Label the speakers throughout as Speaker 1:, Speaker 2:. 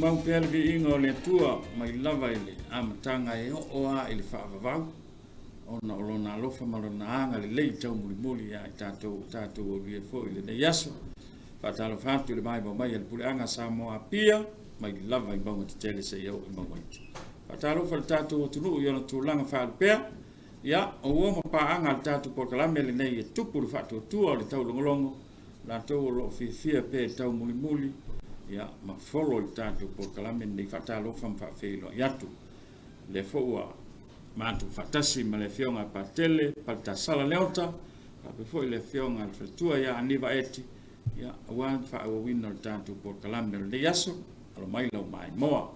Speaker 1: tumau pea le viiga o le Atua mai lava i le amataga e oo lava i le faavavau, ona o Lona alofa ma Lona agalelei taumulimuli ia i tatou ua tatou aulia foi i lenei aso. Faatalofa atu i le maimoa mai a le Puleaga a Samoa Apia, mai lava i mauga tetele seia oo i mauga iti. Faatalofa i le tatou atunuu i ona tulaga faalupea, ia, o uo ma paaga a le tatou polokalame lenei e tupu le faatuatua o le taulogologo, latou o lo o fiafia pea e taumulimuli ia, ma follow i le tatou polokalame lenei. Faatalofa ma faafeiloai atu. O lea foi ua matou faatasi ma le Afioga a Patele Paletasala Leota, faapea foi le Afioga a le Faletua ia Aniva Eti, ia, aua le faaauauina o le tatou polokalame o lenei aso. Alo mai lau maimoa.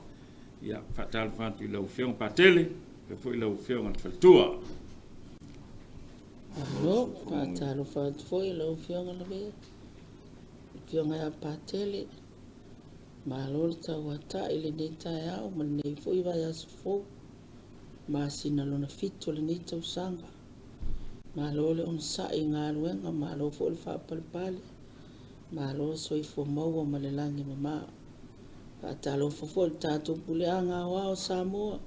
Speaker 1: Ia, faatalofa atu i lau Afioga Patele, faapea foi lau Afioga le Faletua.
Speaker 2: Malo, faatalofa atu foi i lau Afioga Lavea, Afioga ia Patele. Malo le tauatai i lenei taeao ma lenei foi vaiaso fou, masina lona fitu o lenei tausaga. Malo le onosai i galuega, malo foi le faapalepale, malo le soifua maua ma le lagi e mama. Faatalofa foi i le tatou puleaga aoao o Samoa,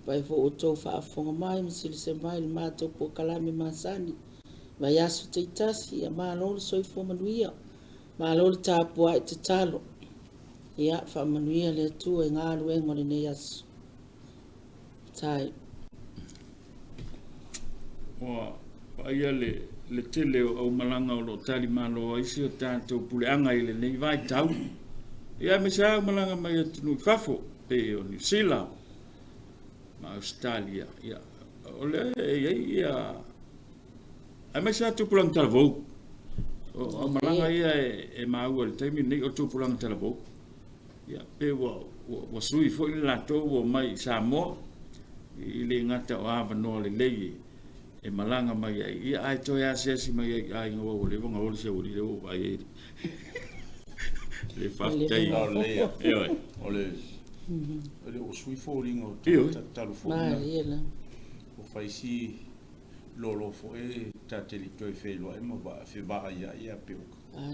Speaker 2: Afai foi ua outou faafofoga mai ma silasila mai i le matou polokalame masani, vaiaso taitasi, ia malo le soifua manuia, malo le tapuai tatalo. Ia, faamanuia le Atua i galuega o lenei aso. Tai.
Speaker 1: Ua vaaia le, le tele o aumalaga o lo o talimalo ai si o tatou puleaga i lenei vaitau. Ia, aemaise lava aumalaga mai atunuu i fafo, pei o Niu Sila, ma Ausetalia, ia, o lea e i ai ia, aemaise lava tupulaga talavou. O aumalaga ia e maua i le taimi lenei o tupulaga talavou. Ia, pe ua, ua, ua sui foi le latou ua omai i Samoa, i le gata o avanoa lelei e malaga mai ai, ia, ae toe asiasi mai ai i aiga ua ua leva ona oli si aualii lea ua ou vaai ai. Le faafetai.
Speaker 3: Ioe. O le e le o sui foliga o tagata talu foi na ua fai si lolo foi ta te le i toe feiloai ma fevaaiai ia pei o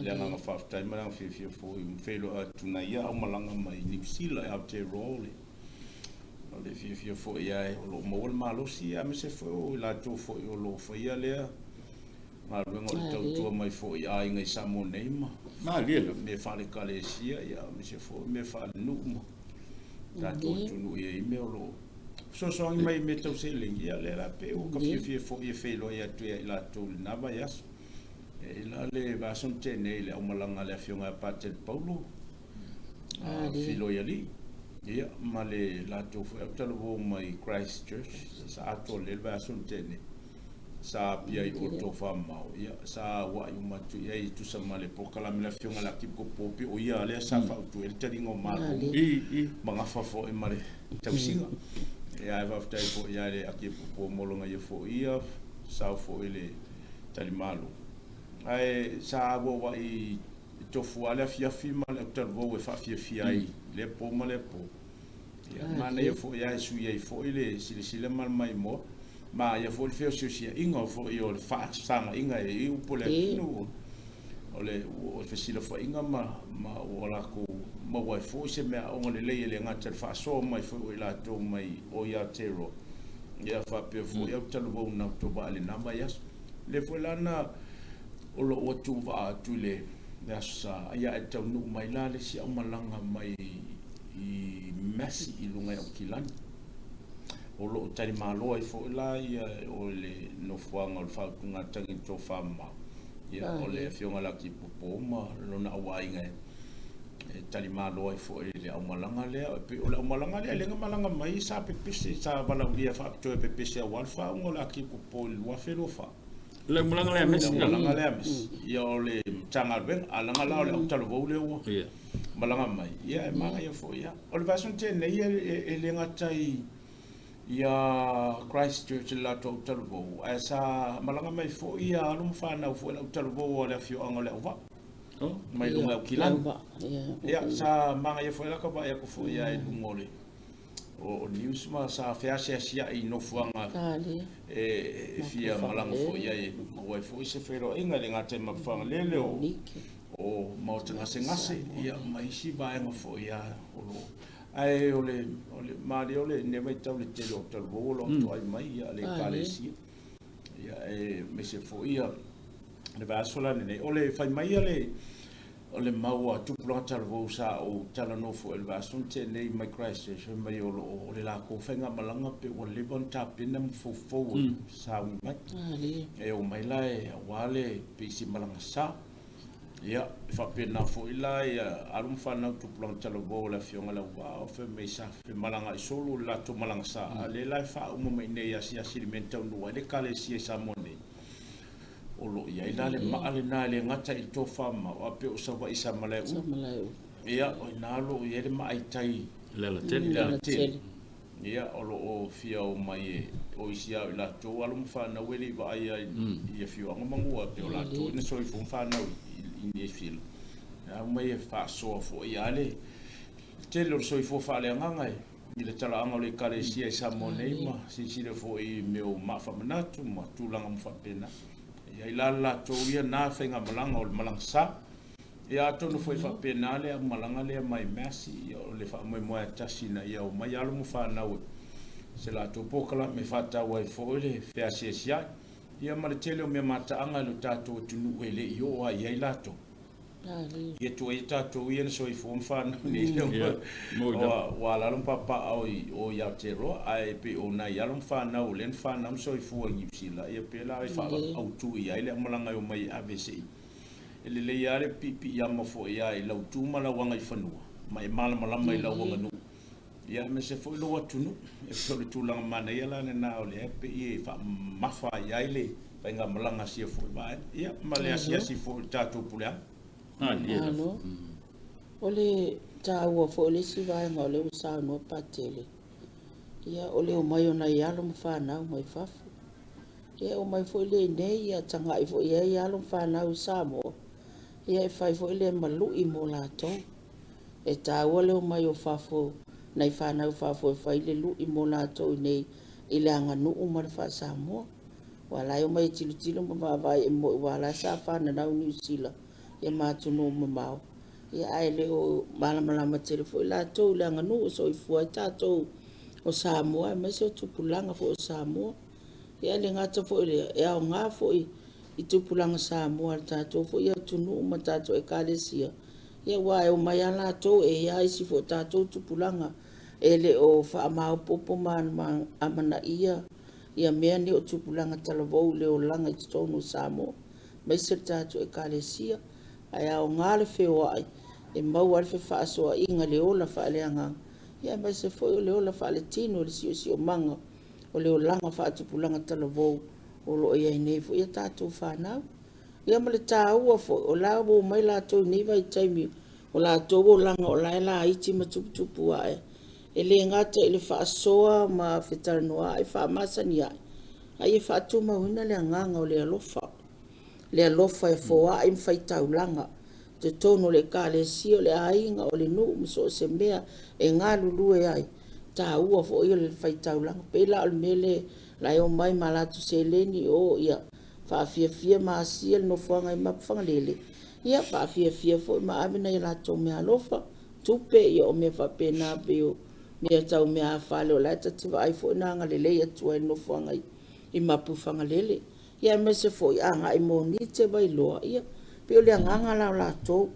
Speaker 3: le agaga faafetai ma le agaga fiafia foi ma feiloai atu na ia aumalaga mai Niu Sila i Aotearoa o le o le fiafia foi ae o lo o maua le malosi aemaise foi o i latou foi o lo o faia lea galuega o le tautua mai foi i aiga i Samoa nei ma
Speaker 1: Malie lava.
Speaker 3: mea faale-ekalesia, ia, aemaise foi o mea faalenuu ma tatou atunuu e i ai mea o lo o fesoasoani mai i mea tau seleni, ia lea la pei ua ka fiafia foi e feiloai atu ia i latou i lena vaiaso. E i ai la le vaiaso na tea nei i le aumalaga a le Afioga ia Patele Paulo, Filoialii, ia, ma le latou foi autalavou mai Christchurch, sa atoa lelei le vaiaso na tea nei. Sa apia ai o le tofa mamao, ia, sa auai uma atu i ai e tusa ma le polokalame a le Afioga i le Akipikopo pei o ia lea sa fautu ai le taliga o Malo ma gafa foi ma le tausiga. Ia, ae faafetai foi ia le Akipikopo mo lona ia foi ia sao foi i le tali Malo. Ae sa auauai i tofu lava le afiafi ma le autalavou e faafiafia ai lea po ma lea po. Ia, manaia foi lava e sui ai foi le silasila ma le maimoa. Manaia foi le feosiosiaiga foi o le faafesagaiga e i ai upu a le atunuu, o le fesilafaiga ma ma ua latou maua ai foi se meaaoga lelei e le gata i le faasoa mai foi o i latou mai o i Aotearoa, ia faapea foi au talavou na outou vaa i lena vaiaso. O lea foi la na o lo o ua tuuvaa atu i le Aso Sa, ia ae taunuu mai la le isi aumalaga mai i Massey i luga i Aukilani. O lo o talimalo ai foi la ia o le nofoaga o le faautugatagi i le tofa mamao, ia o le Afioga ia Laki Popo ma lona auaiga e talimalo ai foi i le aumalaga lea. E pei o le aumalaga lea lea na malaga mai sa pepese, sa valaaulia faapitoa e pepese aua le faauga o Laki Popo i le 2024.
Speaker 1: Le aumalaga lea a Messi.
Speaker 3: Le aumalaga lea a Messi. Ia o le Matagaluega, a leaga la o le autalavou lea ua malaga mai, ia e manaia foi ia. O le vaiaso na tea nei e le gata i ia Christchurch i le latou autalavou, ae sa malaga mai foi ia alo ma fanau foi i le autalavou a le afioaga o Leauvaa mai luga i Aukilani. Ia sa manaia foi la ka vaai atu foi ia i luga o le o news ma sa feasiasiai i nofoaga e fia malaga foi i ai e maua ai foi se feiloaiga e le gata i Mapuifagalele o o maota gasegase, ia, ma isi vaega foi a o lo o. Ae o le o le malie o lenei vaitau i le tele o talavou o lo o toai mai ia le Ekalesia. Ia e aemaise foi ia le vaiaso la lenei. O le fai mai ia le o le mau a tupulaga talavou sa ou talanoa foi i le vaiaso na tea nei mai Christchurch, fai mai o lo o o le latou faigamalaga pe ua leva ona tapena ma foufou e sauni mai. E omai la e aua le pei se malaga sa. Ia, e faapena foi la ia alo ma fanau tupulaga talavou a le Afioga i le Auvaa, fai mai sa femalagaai solo i le latou malaga sa, a o lea la e faauma mai nei asiasi i le mea na taunuu ai le Ekalesia i Samoa nei. O lo o i ai la le maa lena e le gata i le tofamamao, a pei o Savaii i Samalaeulu. Ia, o i ina o lo o i ai le maa i tai i
Speaker 1: le alatele.
Speaker 3: I le alatele. Ia, o lo o fia omai e, o isi lava o i latou alo ma fanau e le i vaaia i afioaga ma nuu, pei o latou na soifua ma fanau i Niu Sila. E omai e faasoa foi lava le tele o le soifua faaleagaga i le talaaga o le Ekalesia i Samoa nei ma silasila foi i mea o maa faamanatu ma tulaga uma faapena. E i ai la le latou ia na faigamalaga o le malaga sa. Ia atonu foi faapena le aumalaga lea mai Massey, ia o le faamoemoe lava tasi ina ia omai alo ma fanau i se latou polokalame e faatau ai foi le feasiasiai, ia ma le tele o mea mataaga i lo tatou atunuu e le i oo lava i ai latou. Ia tuuaia tatou ia na soifua ma fanau nei lea ua alaala ma papaaao i o i Aotearoa, ae pei o nai alo ma fanau o lea na fanau ma soifua i Niu Sila, ia pe la e faaautu i ai le aumalaga e omai e ave se i E lelei lava le piipiiama foi lava i lau tu ma lau agaifanua, ma e malamalama i lau aganuu, ia aemaise foi lou atunuu. E pei o le tulaga manaia la lena o lea e pei e faamamafa ai ai le faigamalaga a sia foi vaega, ia ma le asiasi foi i le tatou puleaga.
Speaker 2: Malo. O le taua foi o le isi vaega o lea ua saunoa Patele, ia o le omai o nai alo ma fanau mai fafo. Ia e omai foi lea i inei, ia tagai foi i ai alo ma fanau i Samoa, ia e fai foi lea ma lui mo latou. E taua le omai o fafo, nai fanau i fafo e fai le lui mo latou i inei i le aganuu ma le faa-Samoa. Aua o la e omai e tilotilo ma vaavaai, e moni aua o la e sa fananau i Niu Sila ia ma atunuu mamao, ia ae le o malamalama tele foi latou i le aganuu e soifua ai tatou o Samoa aemaise o tupulaga foi o Samoa. Ia e le gata foi i lea, e aoga foi i tupulaga Samoa a le tatou foi atunuu ma tatou Ekalesia, ia aua e omai lava latou, e i ai lava isi foi o tatou tupulaga e le o faamaopoopo ma amanaia ia mea nei o tupulaga talavou i le olaga i totonu o Samoa, aemaise le tatou Ekalesia. Ae aoga le feoai e maua ai le fefaasoaaiga i le ola faaleagaga, ia aemaise foi o le ola faaletino i le siosiomaga o le olaga faatupulaga talavou o lo o i ai nei foi a tatou fanau. Ia ma le taua foi, o la ua omai latou i nei vaitaimi o latou olaga o la e laiti ma tuputupu ae, e le gata i le faasoa ma fetalanoaai faamasani ai, a ia faatumauina le agaga o le alofa, le alofa e foai ma faitaulaga i totonu o le Ekalesia, o le aiga, o le nuu ma so o se mea e galulue ai, taua foi le faitaulaga. E pei la o le mea lea la e omai ma latou seleni o ia faafiafia ma asia le nofoaga i Mapuifagalele, ia faafiafia foi ma ave nai a latou meaalofa, tupe, ia o mea faapena pei o mea tau meaafale o la e ta te vaai foi na agalelei atu ai i le nofoaga i Mapuifagalele. Ia aemaise foi agai i Monite, Vailoa, ia pei o le agaga la o latou,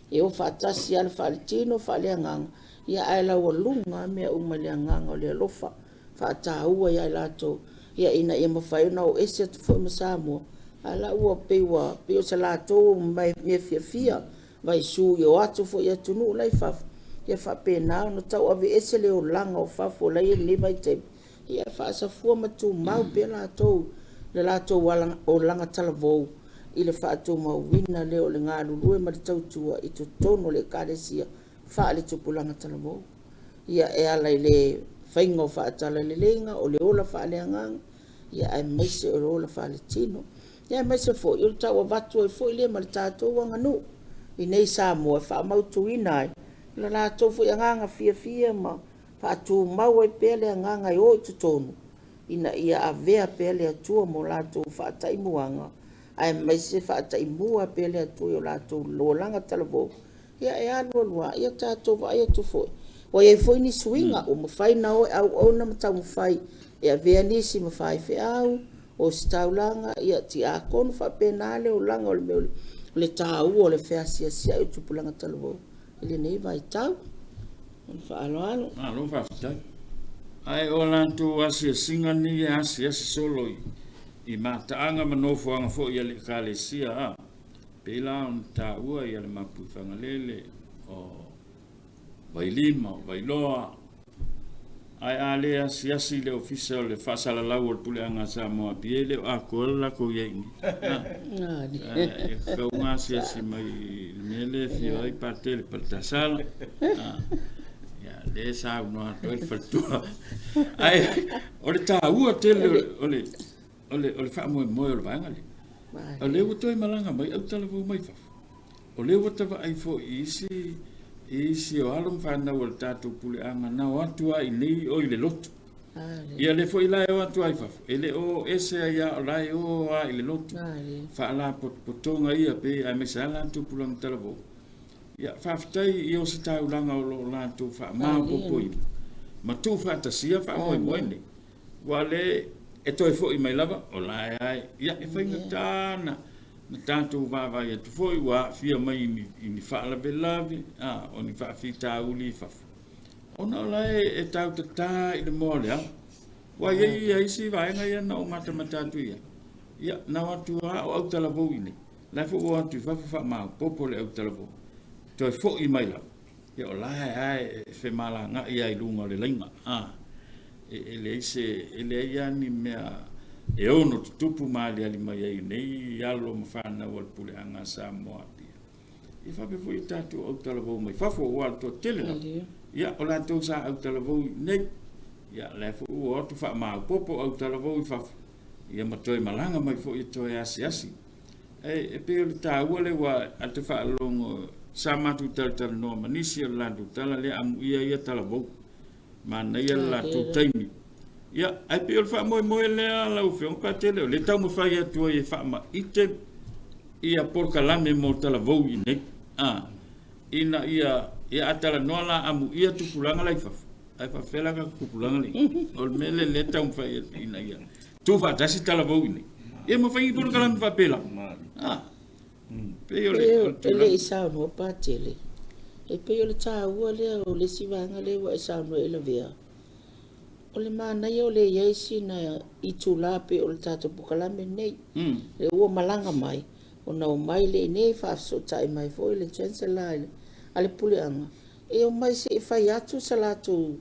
Speaker 2: e o faatasi lava le faaletino, faaleagaga, ia ae laualuga lava mea uma i le agaga o le alofa, faataua ia i latou, ia ina ia mafai ona o ese atu foi ma Samoa, a o la ua pei ua pei o se latou mea fiafia, vaisu e o atu foi i atunuu la e i fafo, ia faapena ona tauaveese le olaga o fafo la e i ai i lenei vaitaimi, ia faasafua ma tumau pea latou i le latou olaga talavou i le faatumauina lea o le galulue ma le tautua i totonu o le Ekalesia faale-tupulaga talavou. Ia, e ala i le faiga o faatalaleleiga, o le ola faaleagaga, ia aemaise o le ola faaletino. Ia aemaise foi o le tau avatu ai foi lea ma le tatou aganuu i inei i Samoa e faamautuina ai lo latou foi agaga fiafia ma faatumau ai pea le agaga e o i totonu ina ia avea pea le Atua mo latou faataimuaga. Aemaise faataimua pea le Atua i o latou olaga talavou, ia e alu alu lava, ia tatou vaai atu foi, ua i ai foi ni suiga ua mafai ona o e auauna ma taumafai e avea nisi ma faifeau, ositaulaga, ia tiakono, faapena le olaga o le mea o le taua o le feasiasiai o tupulaga talavou i lenei vaitau. Ma le faaaloalo.
Speaker 1: Malo faafetai. Ae o latou asiasiga nei e asiasi solo i mataaga ma nofoaga foi a le Ekalesia a pei la ona taua ia le Mapuifagalele o Vailima o Vailoa, ae a le asiasi i le Ofisa o le Faasalalau o le Puleaga a Samoa Apia, e le o atoa le latou i ai i i. E tatau ona asiasi mai i le mea lea e afio ai Patele Paletasala. Ia, lea e saunoa atu ai le faletua. Ae o le taua tele o le faamoemoe o le vaega lea. O lea ua toe malaga mai autalavou mai fafo. O lea ua ta vaai foi i isi i isi o alo ma fanau a le tatou puleaga na o atu lava i inei o i le lotu. Ia lea foi la e o atu lava i fafo, e le o ese ai lava o la e o lava i le lotu. Faalapotopotoga ia pei aemaise lava latou tupulaga talavou. Ia faafetai i ositaulaga o lo o latou faamaopoopoina ma tuufaatasia faamoemoe nei. Ua le e toe foi mai lava, o la e ai. Ia, e faigata na tatou vaavaai atu foi ua aafia mai i ni faalavelave, a, o ni faafitauli i fafo, ona o la e tautatā i le moa o le ao. Ua i ai ia isi vaega ia na ou matamata atu i ai, ia, na o atu lava o autalavou i inei, la e foi ua o atu i fafo faamaopoopo le autalavou, toe foi mai lava. Ia o la e e femalagaai lava i luga o le laina. A, e leai se, e leai lava ni mea e ono tutupu ma aliali mai ai nei alo ma fanau a le Puleaga a Samoa Apia. Ia faapea foi i tatou autalavou mai fafo, aua o le toatele lava. Ia, o latou sa autalavou i inei, ia, la e foi ua o atu faamaopoopo autalavou i fafo, ia ma toe malaga mai foi e toe asiasi. E pei o le taua lea ua a te faalogo sa matou talatalanoa ma nisi o le latou tala lea amuia ia talavou. Manaia le latou taimi. Ia, ae pei o le faamoemoe lea lau Afioga Patele o lea e taumafai atu ai e faamaite ia polokalame mo talavou i inei. A, ina ia, ia a talanoa la amuia tupulaga la i fafo, ae faapefea la tatou tupulaga la i inei. O le mea lea lea e taumafai atu ina ia tuufaatasi talavou i inei. Ia ma fai ni polokalame faapela. Ah. Pei o le,
Speaker 2: e le i saunoa Patele, e pei o le taua lea o le isi vaega lea ua e saunoa i Lavea, o le manaia o le i ai sina itula pei o le tatou polokalame lenei. Le ua malaga mai, ona omai lea i inei faafesootai mai foi le Chancellor a le Puleaga, e omai se i fai atu sa latou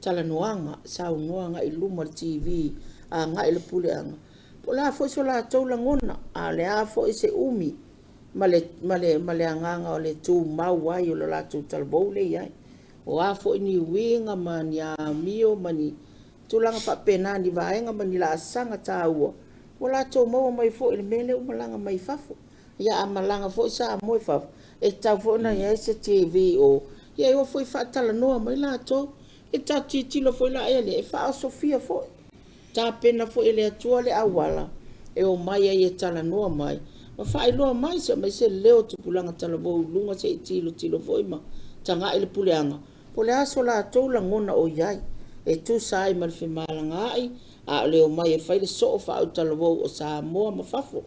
Speaker 2: talanoaga, saunoa agai i luma o le TV, agai i le puleaga, po o le a foi so latou lagona, a o le a foi se umi ma le, ma le, ma le agaga o le tumau ai o le latou talavou lea e i ai. O a foi ni uiga ma ni amio ma ni tulaga faapena, ni vaega ma ni laasaga taua ua latou maua mai foi i le mea lea ua malaga mai fafo. Ia a malaga foi Samoa i fafo, e tatau foi ona i ai se TV o, ia e o foi faatalanoa mai latou. E tatou tilotilo foi la ia lea, e faaosofia foi. Tapena foi e le Atua le auala e omai ai e talanoa mai ma faailoa mai se aumai se leo o tupulaga talavou i luga se i tilotilo foi ma tagai le puleaga po o le a so latou lagona o i ai e tusa ai ma le femalagaai a o le omai e fai le soo faautalavou o Samoa ma fafo.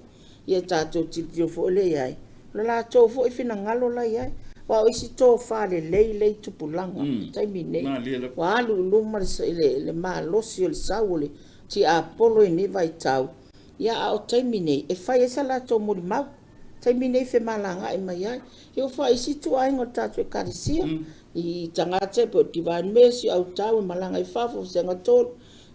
Speaker 2: Ia tatou tilotilo foi lea i ai, o le latou foi finagalo la i ai. Aua o isi tofa lelei lea i tupulaga i le taimi lenei, ua alu i luma le malosi o le sau o le tiapolo i lenei vaitau, ia a o taimi nei e fai ai sa latou molimau, taimi nei e femalagaai mai ai. E oo foi i isi ituaiga o le tatou Ekalesia, i tagata e pei o Divine Mercy, autau e malaga i fafo, Vasega 3,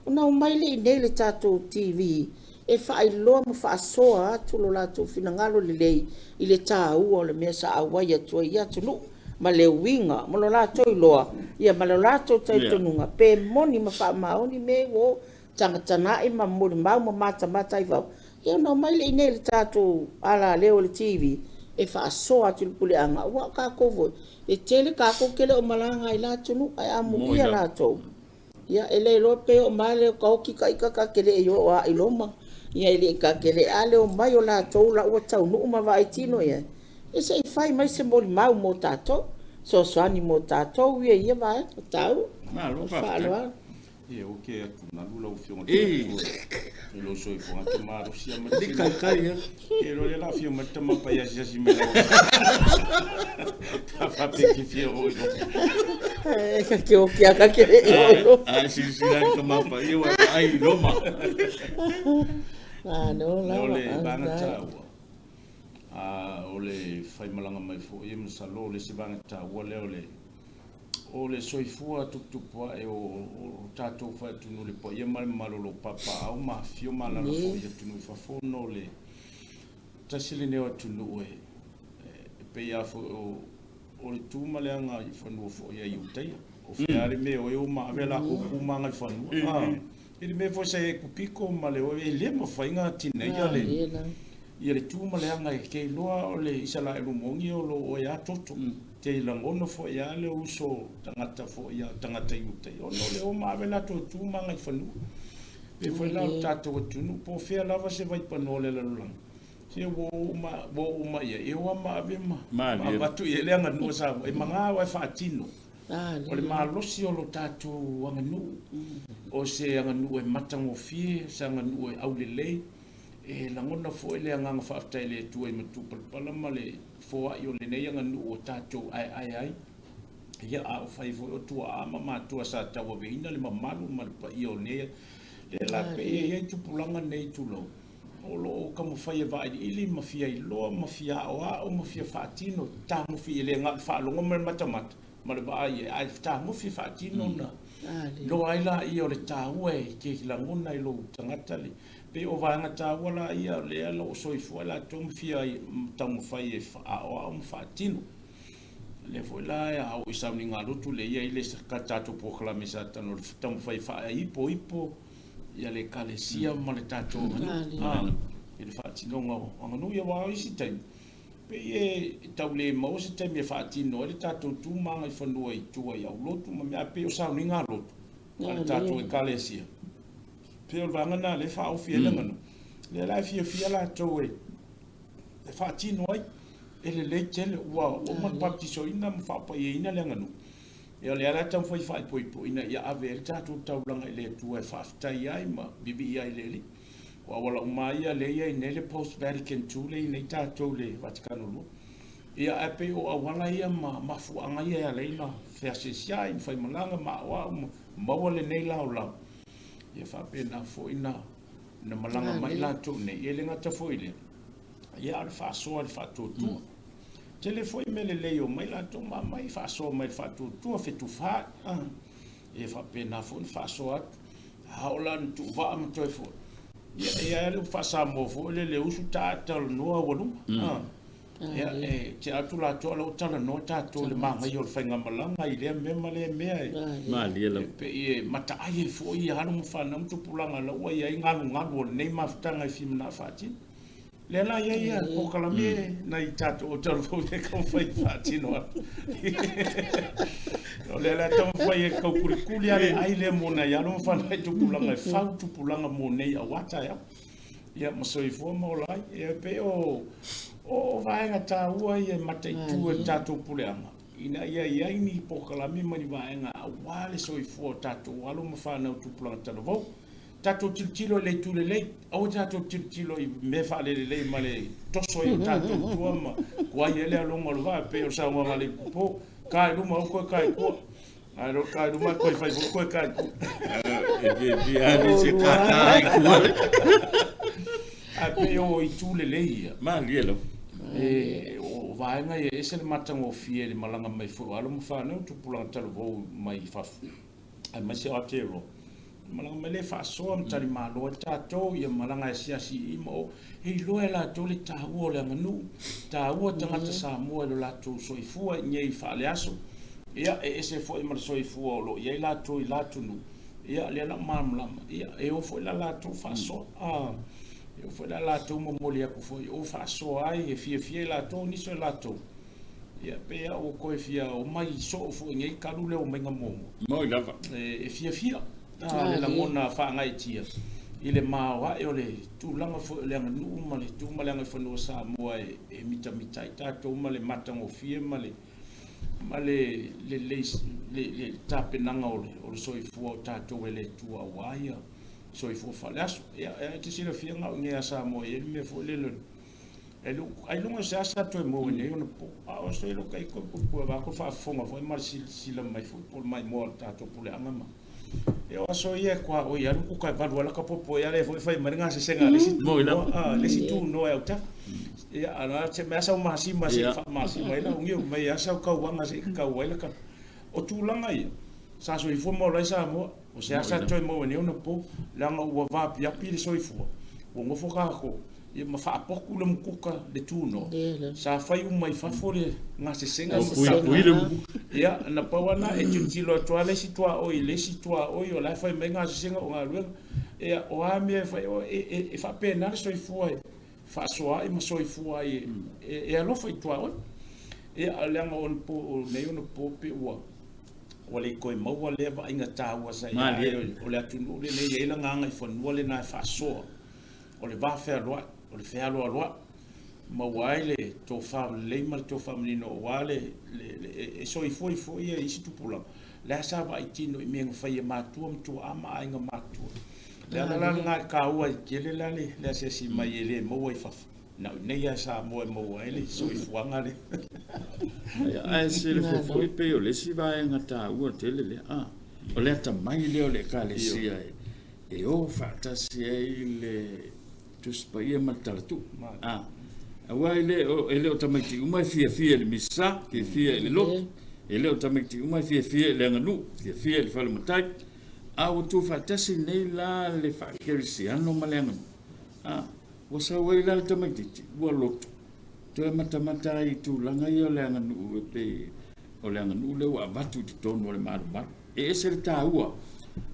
Speaker 2: ona omai lea i inei i le tatou TV e faailoa ma faasoa atu lo latou finagalo lelei i le taua o le mea sa auai atu ai i ia atunuu ma le uiga ma lo latou iloa ia ma lo latou talitonuga pe moni ma faamaoni mea ua o tagatanai ma molimau ma matamata ai fafo. Ia ona omai lea i inei i le tatou alaleo i le TV e faasoa atu i le puleaga aua o tatou foi e tele tatou te le o malaga ai la atunuu ae amuia latou. Ia, e le iloa pe oo mai lea o taoti ta ita ta te le i oo lava i Roma. Ia e le i kakele'a le omai o latou la ua taunuu ma vaai tino i ai, ia se i fai mai se molimau mo tatou, fesoasoani mo tatou ia i ia vaega taua.
Speaker 1: Malo
Speaker 2: Ma le
Speaker 1: faafetai.
Speaker 2: faaaloalo.
Speaker 3: Ia ua ke atugalu lau Afioga i le Atua i lou soifuaga te malosi lava ma le
Speaker 1: Li
Speaker 3: tino.
Speaker 1: kaikai a.
Speaker 3: Ia iloa lea o le a afio mai le tama pai asiasi mai lau Pe a faapea e te fia oo i luma.
Speaker 2: E ka ke oki a ka ke le i o i luma.
Speaker 1: A silasila i le tama paia ua e vaai i Roma.
Speaker 2: Malo
Speaker 3: O
Speaker 2: lava,
Speaker 3: le vaega
Speaker 2: faafetai.
Speaker 3: taua, o le faimalaga mai foi, masalo o le isi vaega taua lea o le O le soifua tuputupuae o tatou fai-atunuu i le paia ma le mamalu o lo o papaaao ma afifio ma alaala foi i atunuu i fafo ona o le tasi lenei o atunuu e pei lava foi o le tu ma le aga i fanua foi a Iutaia. O fea lava le mea e o ai o ma ave a latou tu ma aga i fanua. I le mea foi sa i ai Kupiko ma le e le mafai ona tineia le Ia le tu ma le aga e te iloa o le Isaraelu moni o lo oe a toto. Te lagona foi a le uso tagata foi a tagata Iutai ona o le o ma ave latou tu ma agaifanua. Pei foi la o le tatou atunuu po o fea lava se vaipanoa o le lalolagi, se ua o uma, ua oo uma i ai, e o a ma ave ma avatu i ai le aganuu a Samoa e maga aua e faatino. O le malosi o lo tatou aganuu, o se aganuu e matagofie, o se aganuu e aulelei, E lagona foi le agaga faafetai i le Atua i matupalapala ma le foai o lenei aganuu ua tatou aeae ai. Ia, a o fai foi o tuaa ma matua sa tauaveina le mamalu ma le paia o nei, lea la pei e i ai tupulaga nei, tulou, o lo o taumafai e vailiili ma fia iloa ma fia aoao ma fia faatino, tagofi e le na o le faalogo ma le matamata ma le vaai ai, ae tagofi faatino ona iloa ai laia o le taua e te lagona i lou tagata le Pei o vaega taua la ia o lea o lo o soifua latou ma fia taumafai e aoao ma faatino. O lea foi la a oo i sauniga lotu lea e i ai le tatou polokalame sa talanoa le taumafai e faaipoipo ia le Ekalesia ma le tatou aganuu i le faatinoga o aganuu. Ia aua o isi taimi pei e tau le maua se taimi e faatino ai le tatou tu ma agaifanua i tua i aulotu ma mea, ae pei o sauniga lotu a le tatou Ekalesia. Pei o le vaega lena o lea e faaofi ai le aganuu, lea la e fiafia latou e faatino ai, e lelei tele, ua uma ona baptisoina ma faapaiaina le aganuu. Ia o lea la e taumafai e faaipoipo ina ia ave ai le tatou taulaga i le Atua e faafetai ai ma vivii ai i le Alii. O auala uma lava ia lea e i ai nei le Post Vatican II lea e i ai nei tatou le Vatikano II. Ia ae pei o auala ia ma mafuaaga ia e ala ai ona feasiasiai ma faimalaga ma aoao ma maua lenei laolao. Ia faapena foi na na malaga mai latou nei, e le gata foi i lea, ia a o le faasoa i le faatuatua. Tele foi mea lelei o mai latou ma aumai, faasoa mai i le faatuatua, fetufaai, ia faapena foi ona faasoa atu. A oo la ina tuuvaa ma toe foi, ia e i ai lava le upu faa-Samoa foi lele, usu ta talanoa aualuma. Ia, e tea atu latou, a o la ua talanoa tatou i le manaia o le faigamalaga i lea mea ma lea mea. E,
Speaker 1: Malie lava.
Speaker 3: E pei e mataai ai foi alo ma fanau ma tupulaga la ua i ai galugalu o lenei mafutaga e fia manao faatino. Lea la i ai ia polokalame nai tatou o talavou e taumafai e faatino atu. O lea la e taumafai e taukulikuli lava le ai lea mo nai alo ma fanau i tupulaga e fau tupulaga mo nei aua taeao. Ia ma soifua ma ola ai. E pei o, o vaega taua ia e mataitu e le tatou puleaga, ina ia i ai ni polokalame ma ni vaega aua le soifua o tatou alo ma fanau tupulaga talavou. Tatou tilotilo i le itu lelei, aua tatou tilotilo i mea faalelelei ma le toso ai o tatou tua ma tuai ai le aloga o le vaa, pei o le saunoaga a le ipupo, ta i luma aua toe ta i tua. Ae lo ta i luma toe fai foi toe ta i tua.
Speaker 1: E fiafia lava nisi e tata i tua.
Speaker 3: Ae pei o itu lelei ia.
Speaker 1: Malie lava.
Speaker 3: E, o vaega ia e ese le matagofie i le malaga mai foi o alo ma fanau tupulaga talavou mai fafo aemaise o Aotearoa. Malaga mai lea e faasoa ma talimalo ai tatou, ia malaga e asiasi i i ma o. E iloa e latou le taua o le aganuu, taua tagata Samoa i lo latou soifua i nei faaleaso. Ia, e ese foi ma le soifua o lo o i ai latou i la atunuu, ia, lea la ua malamalama, ia, e o foi la latou faasoa, a, e o foi la latou momoli atu foi, o faasoa ai, e fiafia i latou, nisi o latou, ia, pei lava ua toe fia omai soo foi i nei talu le omaiga muamua.
Speaker 1: Moi lava.
Speaker 3: E fiafia, a, le lagona faagaeetia. i le maoae o le tulaga foi o le aganuu ma le tu ma le agaifanua Samoa e mitamita ai tatou ma le matagofie ma le ma le lelei le tapenaga o le soifua o tatou e le Atua aua ia soifua faaleaso. Ia, e te silafia na o i inei a Samoa e i ai le mea foi lele ailoga se asa toe maua nei ona po. A o se lo kai ko ko va ko faafofoga foi ma le silasila mai foi po o le maimoa o le tatou puleaga ma e o aso ia e kua oi alu ku kai valu ala ka popo ia le foi fai mai le gasesega a le isi
Speaker 1: Moi lava.
Speaker 3: Le isi tunoa e autafa. Ia ana te mea sau masima se faamasima ai la ugi mai a sau kauaga se kau ai la ka o tulaga ia sa soifua ma ola ai Samoa o se asa toe maua nei ona po leaga ua vaapiapi le soifua ua nofo kākou ia ma faapoku le mukuka le tunoa sa fai uma i fafo le gasesega
Speaker 1: Puipui le mukuka.
Speaker 3: Ia na pau ana e tilotilo atu lava le isi tuaoi i le isi tuaoi o la e fai mai gasesega o galuega. Ia o a mea e fai e faapena le soifua e faasoa ai ma soifua ai e alofa i tuaoi. Ia leaga o ona po nei ona po pe ua ua le toe maua lea vaaiga taua sa i ai o le atunuu lenei e i ai lana agaifanua lena e faasoa o le va fealoai, o le fealoaloai, maua ai le tofa lelei ma le tofa manino aua le e soifua ai foi ia isi tupulaga, la sa vaai tino i mea na fai e matua ma tuaa ma aiga matutua. Le ala la lena e taua ai tele la le asiasi mai e le maua i fafo, na o i inei lava i Samoa e maua ai le soifuaga lea.
Speaker 1: Ae silafia foi pei o le isi vaega taua tele lea, o le atamai lea o le Ekalesia e o faatasi ai le Tusi Paia ma le Talatuu. Aua e le o tamaiti uma e fiafia i le Misa, fiafia i le lotu, e le o tamaiti uma e fiafia i le aganuu, fiafia i le fale matai, a ua tuufaatasi nei la le faakerisiano ma le aganuu. Ua sau ai la le tamaitiiti, ua lotu, toe matamata ai i tulaga ia o le aganuu e pei o le aganuu lea ua avatu i totonu o le malumalu. E ese le taua,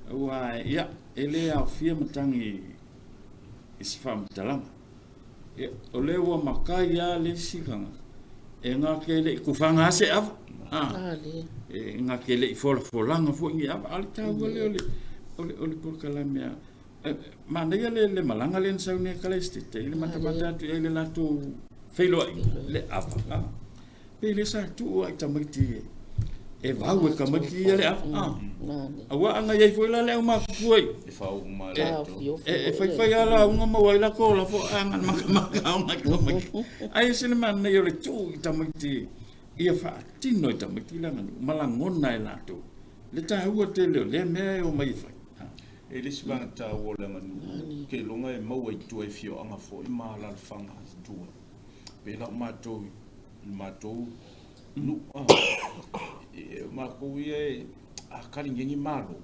Speaker 1: aua ia, e le aofia matagi i se faamatalaga. Ia, o lea ua matai lava le isi tagata, e na te le i tufaga lava se ava, e na te le i folafolaga foi ni ava, a o le taua lea o le polokalame a manaia le malaga lea na sau nei a Kalaisitete i le matamata atu i ai i le latou feiloaiga, le ava. Pei lea sa tuu lava i tamaiti e vau e tamaiti ia le ava. Aua a na i ai foi la le aumatutua i, e faifai lava lauga maua ai latou lafo a matamata ona i tamaiti. Ae ese le manaia o le tuu i tamaiti ia faatino e tamaiti le aganuu ma lagona e latou le taua tele o lea mea e omai e fai.
Speaker 3: E le isi vaega taua o le aganuu, ke iloga e maua i tua i afioaga foi ma alaalafaga i tua. Pei la o matou i le matou nuu, o matou ia e a kali nei ni malo,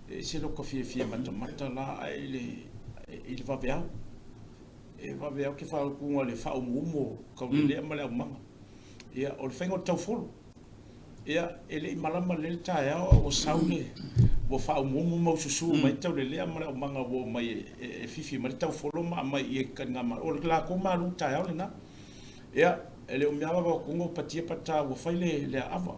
Speaker 3: e ese lota fiafia matamata la ae i le vaveao. E vaveao ke faaupuga le faaumuumu o taulelea ma le aumaga. Ia, o le faiga o le taufolo. Ia, e le i malama lelei le taeao a ua sau le, ua faaumuumu ma ususu mai taulelea ma le aumaga ua omai e fifi mai le taufolo ma aumai i i taligamalo. O le latou malu taeao lena. Ia, e le o mea lava atu patia pata ua fai le aava.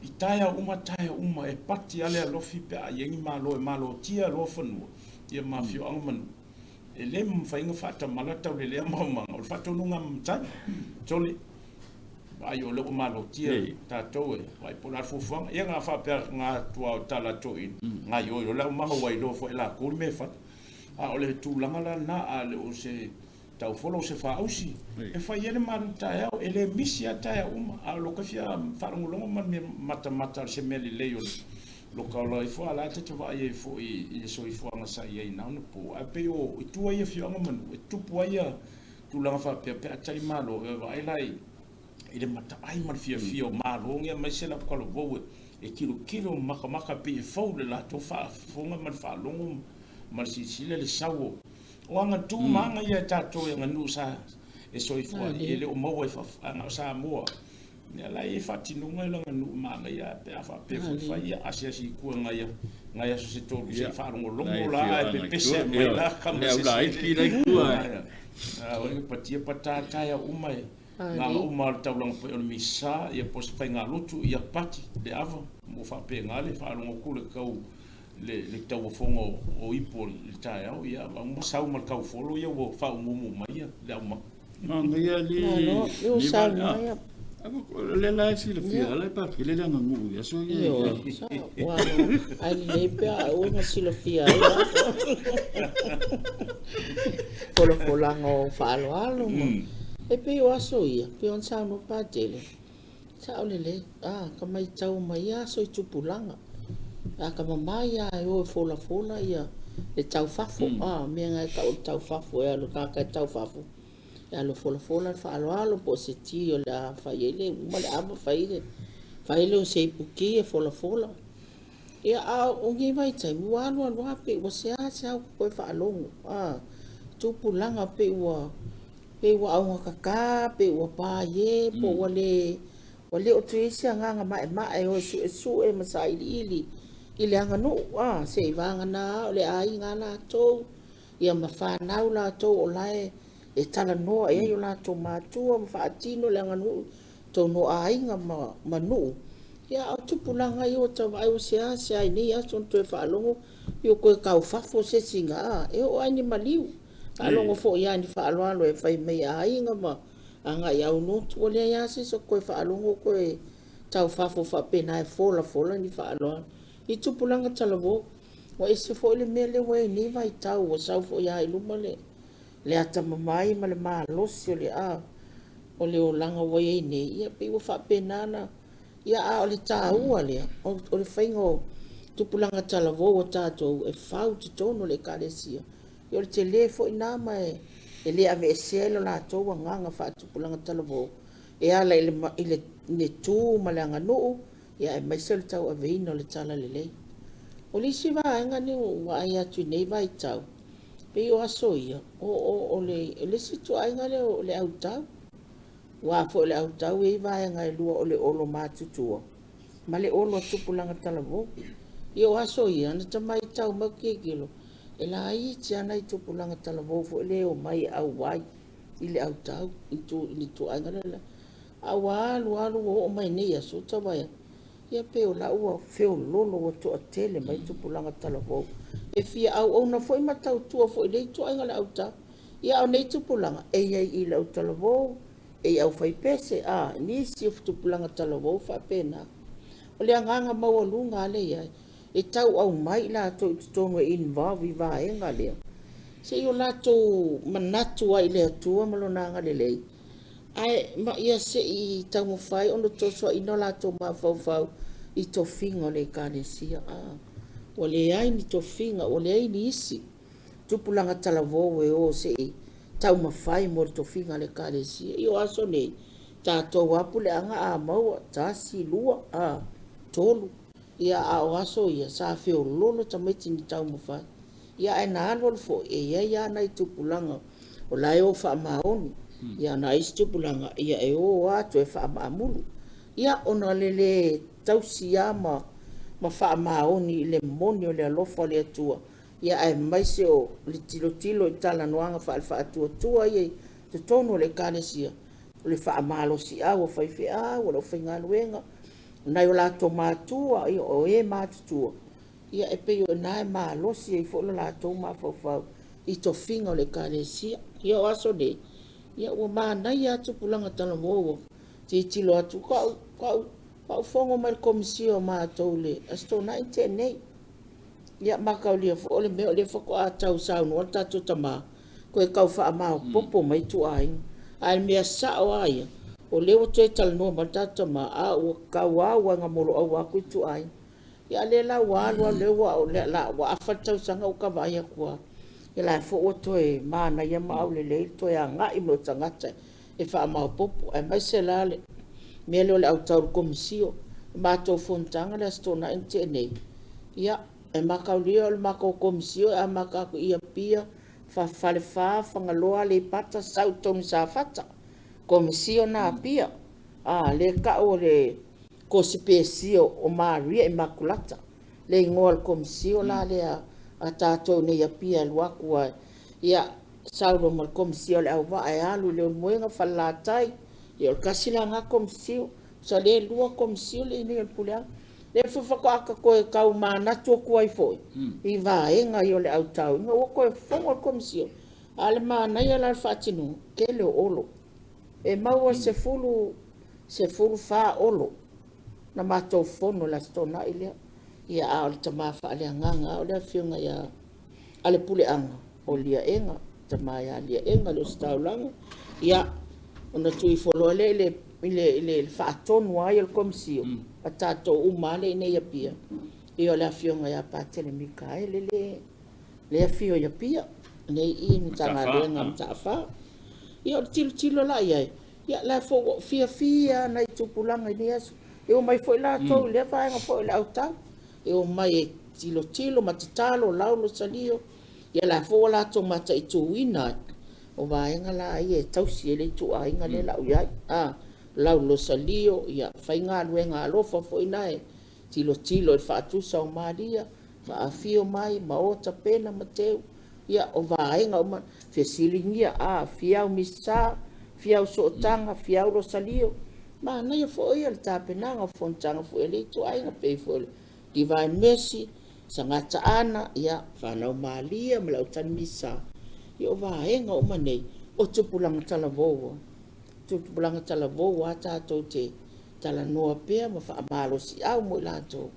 Speaker 3: I taeao uma, taeao uma, e pati lava le alofi pe a i ai ni malo e malotia loa fanua, ia ma afioaga ma nuu. E le mafai ona faatamala taulelea ma aumaga, o le faatonuga a matai. Sole, vaai o lea ua malotia tatou e vaai po o le a le fuafuaga. Ia na faapea na tua o tala a toeaiina, gaoioi loa le aumaga ua iloa foi e latou le mea e fai. A o le tulaga la lena, a le o se taufolo o se faausi, e fai ai le malu taeao, e le misi lava taeao uma. A o lota fia faalogologo ma le mea matamata o se mea lelei o lota ola ifo, a o la e ta te vaai ai foi i le soifuaga sa i ai na ona po. Ae pei o i tua ia afioaga ma nuu, e tupu ai ia tulaga faapea pe a tali malo, e vaai la i le mataai ma le fiafia o malo nei aemaise le autalavou e tilotilo ma matamata pei e fou le latou faafofoga ma le faalogo ma le silasila le sau o agatū ma aga ia e tatou e aganuu sa e soifua ai, e le o maua i fafo, ae na o Samoa. Ia la e i ai faatinoga i le aganuu manaia pe a faapea foi fai, ia asiasi i tua nai nai aso se tolu se i faalogologo la ae pepese mai la
Speaker 1: kama se laiti la i tua.
Speaker 3: A o le patia patata uma e na uma o le taulaga foi o le misa ia po o se faigalotu ia pati le ava mo faapena le faalogo atu le tau. le tauofoga o ipu o le taeao, ia ma sau ma le taufolo ia ua faaumuumu mai le aumau.
Speaker 1: Manaia alii.
Speaker 2: Malo, lea ua saunoa ia.
Speaker 1: O lea la e silafia, la e patele le aganuu i aso ia.
Speaker 2: Ioe, sao. Ua ae lelei pe a ua na silafia ai folafolaga o faaaloalo ma e pei o aso ia, pei ona saunoa Patele, sao lelei, a ka matau mai ia aso i tupulaga. A ka mamai lava e o e folafola ia le taufafo, a mea na e tau o le taufafo e alu e tagata e taufafo, e alu e folafola le faaaloalo po o se ti o le a fai ai le uma le ava fai le fai lea o se iputi e folafola. Ia, a o nei vaitaimi ua alu alu lava pei ua seasea ou toe faalogo, a tupulaga pei ua augatata, pei ua paie, po ua le ua le o toe i ai se agaga maemae e o e suesue ma sailiili i le aganuu, a seivagana o le aiga a latou ia ma fanau latou o la e talanoa i ai o latou matua ma faatino le aganuu i totonu o aiga ma nuu. Ia, a o tupulaga ia ua tau vaai ua seasea i nei aso ona toe faalogo ua toe taufafo se isi a e oo lava i ni maliu. Faalogo foi lava i ni faaaloalo e fai mai e aiga ma agai i aulotu, ua leai lava se isi o toe faalogo toe taufafo faapena e folafola ni faaaloalo i tupulaga talavou. Ua ese foi le mea lea ua i ai nei vaitau, ua sau foi lava i luma le atamamai ma le malosi o le o le olaga ua i ai nei, ia pei ua faapena ona ia, a o le taua lea o le faiga o tupulaga talavou a tatou e fau i totonu o le Ekalesia. Ia, o le tele foi lena ma e le aveesea ai lo latou agaga faatupulaga talavou e ala i le tu ma le aganuu, ia aemaise o le tauaveina o le talalelei. O le isi vaega lea ua ou vaai atu i nei vaitau, pei o aso ia, o le isi ituaiga lea o le autau. Aua foi o le autau e i ai vaega e lua, o le olo matutua ma le olo a tupulaga talavou. Ia o aso ia, na ta matau mai ou te tilotilo, e laiti lava nai tupulaga talavou foi lea e omai e auai i le autau i le ituaiga lea. A ua alu alu ua oo mai nei aso, ua tau vaai atu, ia pei o la ua feoloolo ua toatele mai tupulaga talavou e fia auauna foi ma tautua foi i lea ituaiga o le autau. Ia, a o nei tupulaga, e i ai i le autalavou, e i aufaipese, a nisi o tupulaga talavou faapena. O le agaga maualuga lava lea e i ai, e tau aumai i latou i totonu e involve i vaega lea, se i o latou manatu ai i le Atua ma Lona agalelei, ae ma ia se i taumafai ona tosoaina o latou mafaufau i tofiga o le Ekalesia. A ua leai ni tofiga, ua leai ni isi tupulaga talavou e o se i taumafai mo le tofiga a le Ekalesia. Ia o aso nei, tatou lava puleaga a maua, tasi, lua, a, tolu. Ia, a o aso ia, sa feoloolo tamaiti ni taumafai. Ia, ae na alu alu foi, e i ai lava nai tupulaga o la e o faamaoni. Ia, na isi tupulaga, ia e o atu e faamaamulu. Ia, ona o le le tausi lava ma faamaoni i le moni o le alofa o le Atua, ia aemaise o le tilotilo i talanoaga faale-faatuatua ia i totonu o le Ekalesia, o le faamalosiau o faifeau, o le aufaigaluega, o nai o latou matua, ia o e matutua, ia e pei o i ina e malosi ai foi lo latou mafaufau i tofiga o le Ekalesia. Ia o aso nei, ia ua manaia lava tupulaga talavou ua tilotilo atu. Faatoa ou fono mai le komisia o matou i le Aso Toonai na tea nei. Ia mataulia foi o le mea o lea faatoa tau saunoa le tatou tama, toe tau faamaopoopo mai ituaiga. Ae o le mea sao lava ia, o lea ua toe talanoa mai le tatou tama, a ua tauau lava ina moloaua atu ituaiga. Ia a o lea la ua alu alu, lea ua afa le tausaga ua ta vaai atu lava, ia la foi ua toe manaia ma aulelei le toe agai mai o tagata e faamaopoopo, aemaise la le mea lea o le autau i le komisio. O le matou fonotaga le Aso Toonai na tea nei, ia, e mataulia o le matou komisio e amata atu i Apia, Falefa, Fagaloa, Aleipata, sau i totonu i Safata. Komisio na Apia, a, lea e tau o le Kosipesia o Maria Imakulata, le igoa o le komisio la lea a tatou nei i Apia e alu atu ai. Ia, sau loa ma le komisia o le auvaa e alu i Leulumoega, Falelatai, ia o le tasi la lena komisio. Tusa o lea e lua komisio lea e i ai nei o le puleaga. Lea foi faatoa ta toe tau manatu atu ai foi i vaega ia o le autaoina, ua toe fono le Komisi. A o le manaia la o le faatinoga, tele o Olo. E maua 10, 14 Olo na matou fono i le Aso Toonai lea. Ia, a o le tama faaleagaga lava o le afioga ia Alepuleaga o Liaega, tama ia Liaega le Ositaulaga. Ia, ona tuu ifo loa lea i le faatonu ai o le Komisi, a tatou uma lava lea i inei i Apia, ia o le afioga ia Patele Mikaele le afio i Apia, nei i Matagaluega Mataafa. Ia o le tilotilo la i ai, ia la foi ua fiafia nai tupulaga i nei aso. E omai foi latou i lea vaega foi o le autau. E omai e tilotilo ma tatalo, lau losalio. Ia la foi ua latou mataituina ai, o vaega la ia e tausi e le ituaiga lea la u i ai. Lau losalio, ia fai galuega alofa foi na e tilotilo i le faatusa o malia, faafio mai ma o tapena ma teu. Ia o vaega uma, fesiligia, fiau misa, fiau sootaga, fiau losalio. Manaia foi ia le tapenaga o fonotaga foi a le ituaiga, pei foi o le Divine Mercy, Sagata Ana, ia, Fanau Malia ma le Autani Misa. Ia o vaega uma nei, o tupulaga talavou. Tupulaga talavou a tatou te talanoa pea ma faamalosiau mo i latou.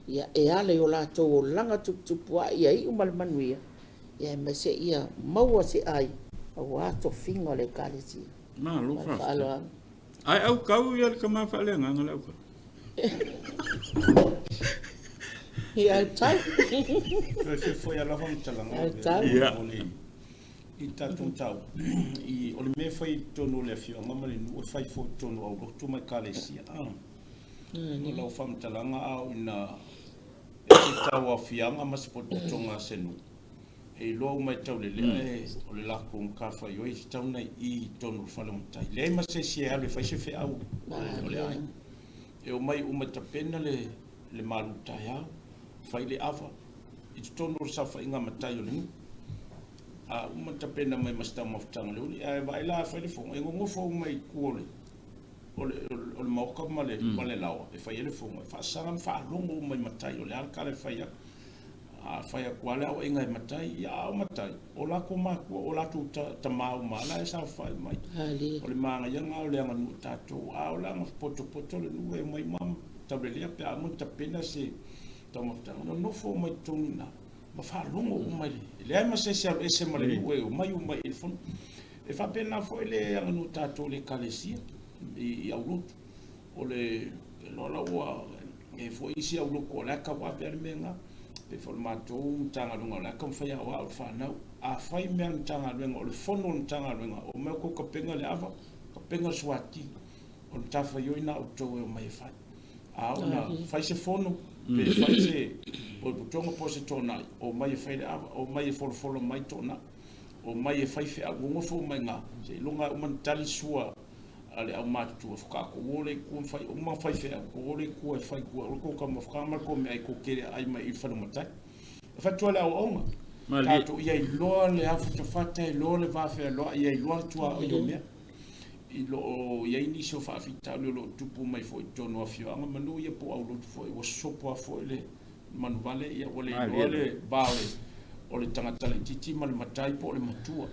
Speaker 2: Ia, e ala i o latou olaga tuputupu ae ia iu ma le manuia, ia aemaise ia maua se ai aua tofiga o le Ekalesia.
Speaker 1: Malo
Speaker 2: Ma le
Speaker 1: faafetai.
Speaker 2: faaaloalo.
Speaker 1: Ae aukau ia le tama faaleagaga le aukau.
Speaker 2: Ia autau.
Speaker 3: Toe fia foi lava faamatalaga
Speaker 2: Autau.
Speaker 1: Ia.
Speaker 3: o le i tatou mataupu i o le mea e fai i totonu o le afioaga ma le nuu e fai foi i totonu o aulotu ma ekalesia. O lau faamatalaga a oo ina e se tauaofiaga ma se potopotoga a se nuu e iloa uma e taulelea e o le latou matafaioi e tatau ona i i totonu o le fale o matai. Leai ma se isi e alu e fai se feau o le aiga. E omai uma e tapena le malu taeao, fai le ava i totonu o le saofaiga a matai o le nuu. A uma tapena mai ma se taumafataga le uli, ae vaai la a fai le fono, e nonofo uma i tua o le maota ma le ma le laoa e fai ai le fono, e faasaga ma faalogo uma i matai o le a le tala e fai atu. A fai atu lava le aoaiga e matai, ia a o matai, o latou matua, o latou tama uma la e saofai mai. O le manaia o le aganuu a tatou, a o la na potopoto le nuu e omai uma taulelea pe a uma ona tapena se taumafataga, nonofo uma i totonu i ina ma faalogo uma i le leai ma se isi e alu ese ma le nuu e omai uma i le fono. E faapena foi le aganuu a tatou i le ekalesia i aulotu. O le iloa la ua i ai foi isi aulotu o la e tauave lava le mea lena. Pei foi o le matou Matagaluega o la e taumafai e aoao le fanau. A fai mea a le Matagaluega, o le fono a le Matagaluega, omai outou tapena le ava, tapena le suati. O le matafaioi lena a outou e omai e fai. A oo ina fai se fono, pe fai se potopotoga po o se toonai, omai e fai le ava, omai e folafola mai toonai, omai e fai feau, nonofo uma i ina, seiloga e uma ona tali sua a le aumatutua, faatoa tou o lea i tua ma fai uma faifeau, tou o lea i tua e fai i tua, o le tou taumafataga ma le tou meaai tou te le aai mai i le fale o matai. E fai atu ai le aoaoga, tatou ia iloa le afatafata, iloa le vafealoai, ia iloa le tuaoi o mea. I lo o i ai nisi o faafitauli o lo o tupu mai foi i totonu o afioaga ma nuu ia po o aulotu foi, ua sopo lava foi le manuvale, ia ua le iloa le va o le tagata laitiiti ma le matai po o le matua.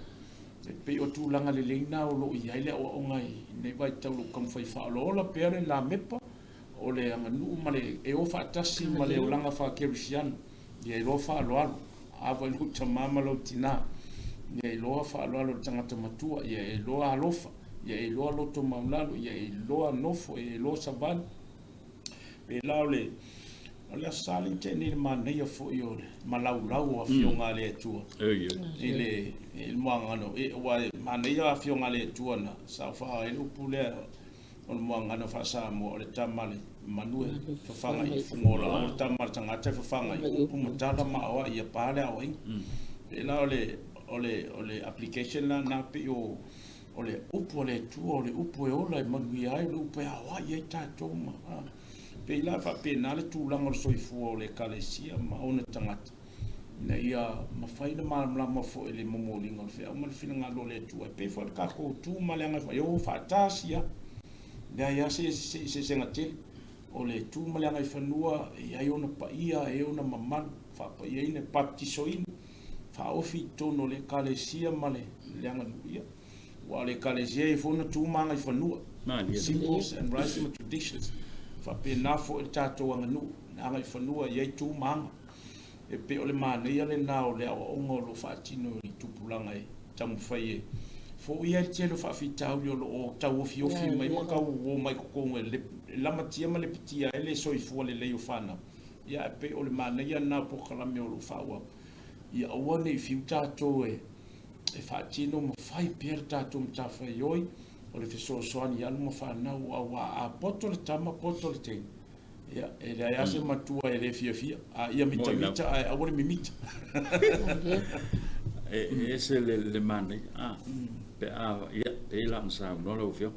Speaker 3: E pei o tulaga lelei na o lo o i ai le aoaoga i lenei vaitau o lo o taumafai e faaolaola pea le lamepa o le aganuu ma le e o faatasi ma le olaga faakerisiano. Ia iloa faaaloalo, ava i lou tama ma lou tina. Ia iloa faaaloalo i le tagata matua. Ia iloa alofa. Ia iloa loto maualalo. Ia iloa nofo. Ia iloa savali. Pei la o le Aso Sa lea na tea nei i le manaia foi o le malaulau o afioga a le Atua i le muagano, aua e manaia afioga a le Atua na saofai ai le upu lea o le muagano faa-Samoa, o le tama a le manu e fafaga i fugola, o le tama a le tagata e fafaga i upu ma tala ma aoai ia pa le aoaiga. Pei la o le application la na pei o le upu a le Atua, o le upu e ola e manuia ai, o le upu e aoai ai tatou ma pei la faapena le tulaga o le soifua o le ekalesia ma ona tagata ina ia mafai ona malamalama foi i le momoliga o le feau ma le finagalo o le Atua. E pei foi le tatou tu ma le agaifa e o faatasi lava, leai lava se eseesega tele. O le tu ma le agaifanua e i ai ona paia, e i ai ona mamalu, faapaiaina, baptisoina, faaofi i totonu o le Ekalesia ma le aganuu. Ia, aua o le Ekalesia e i ai foi ona tu ma agaifanua, symbols and rites ma traditions. E faapena foi le tatou aganuu, agaifanua e i ai tu ma aga. E pei o le manaia lena o le aoaoga o lo o faatino i tupulaga e taumafai e foia ai le tele o faafitauli o lo o tauofiofi mai ma tau omai i totonu e lamatia ma lepetia ai le soifua lelei o fanau. Ia ae pei o le manaia lena o polokalame o lo o faaauau, ia aua ne i fiu tatou e faatino ma fai pea le tatou matafaioi o le fesoasoani i alo ma fanau, aua a poto le tama poto le teine. Ia, e leai lava se matua e le fiafia, a ia mitamita ae aua le mimita.
Speaker 1: E ese le manaia, a, pe a, ia, pei la ona saunoa lau Afioga,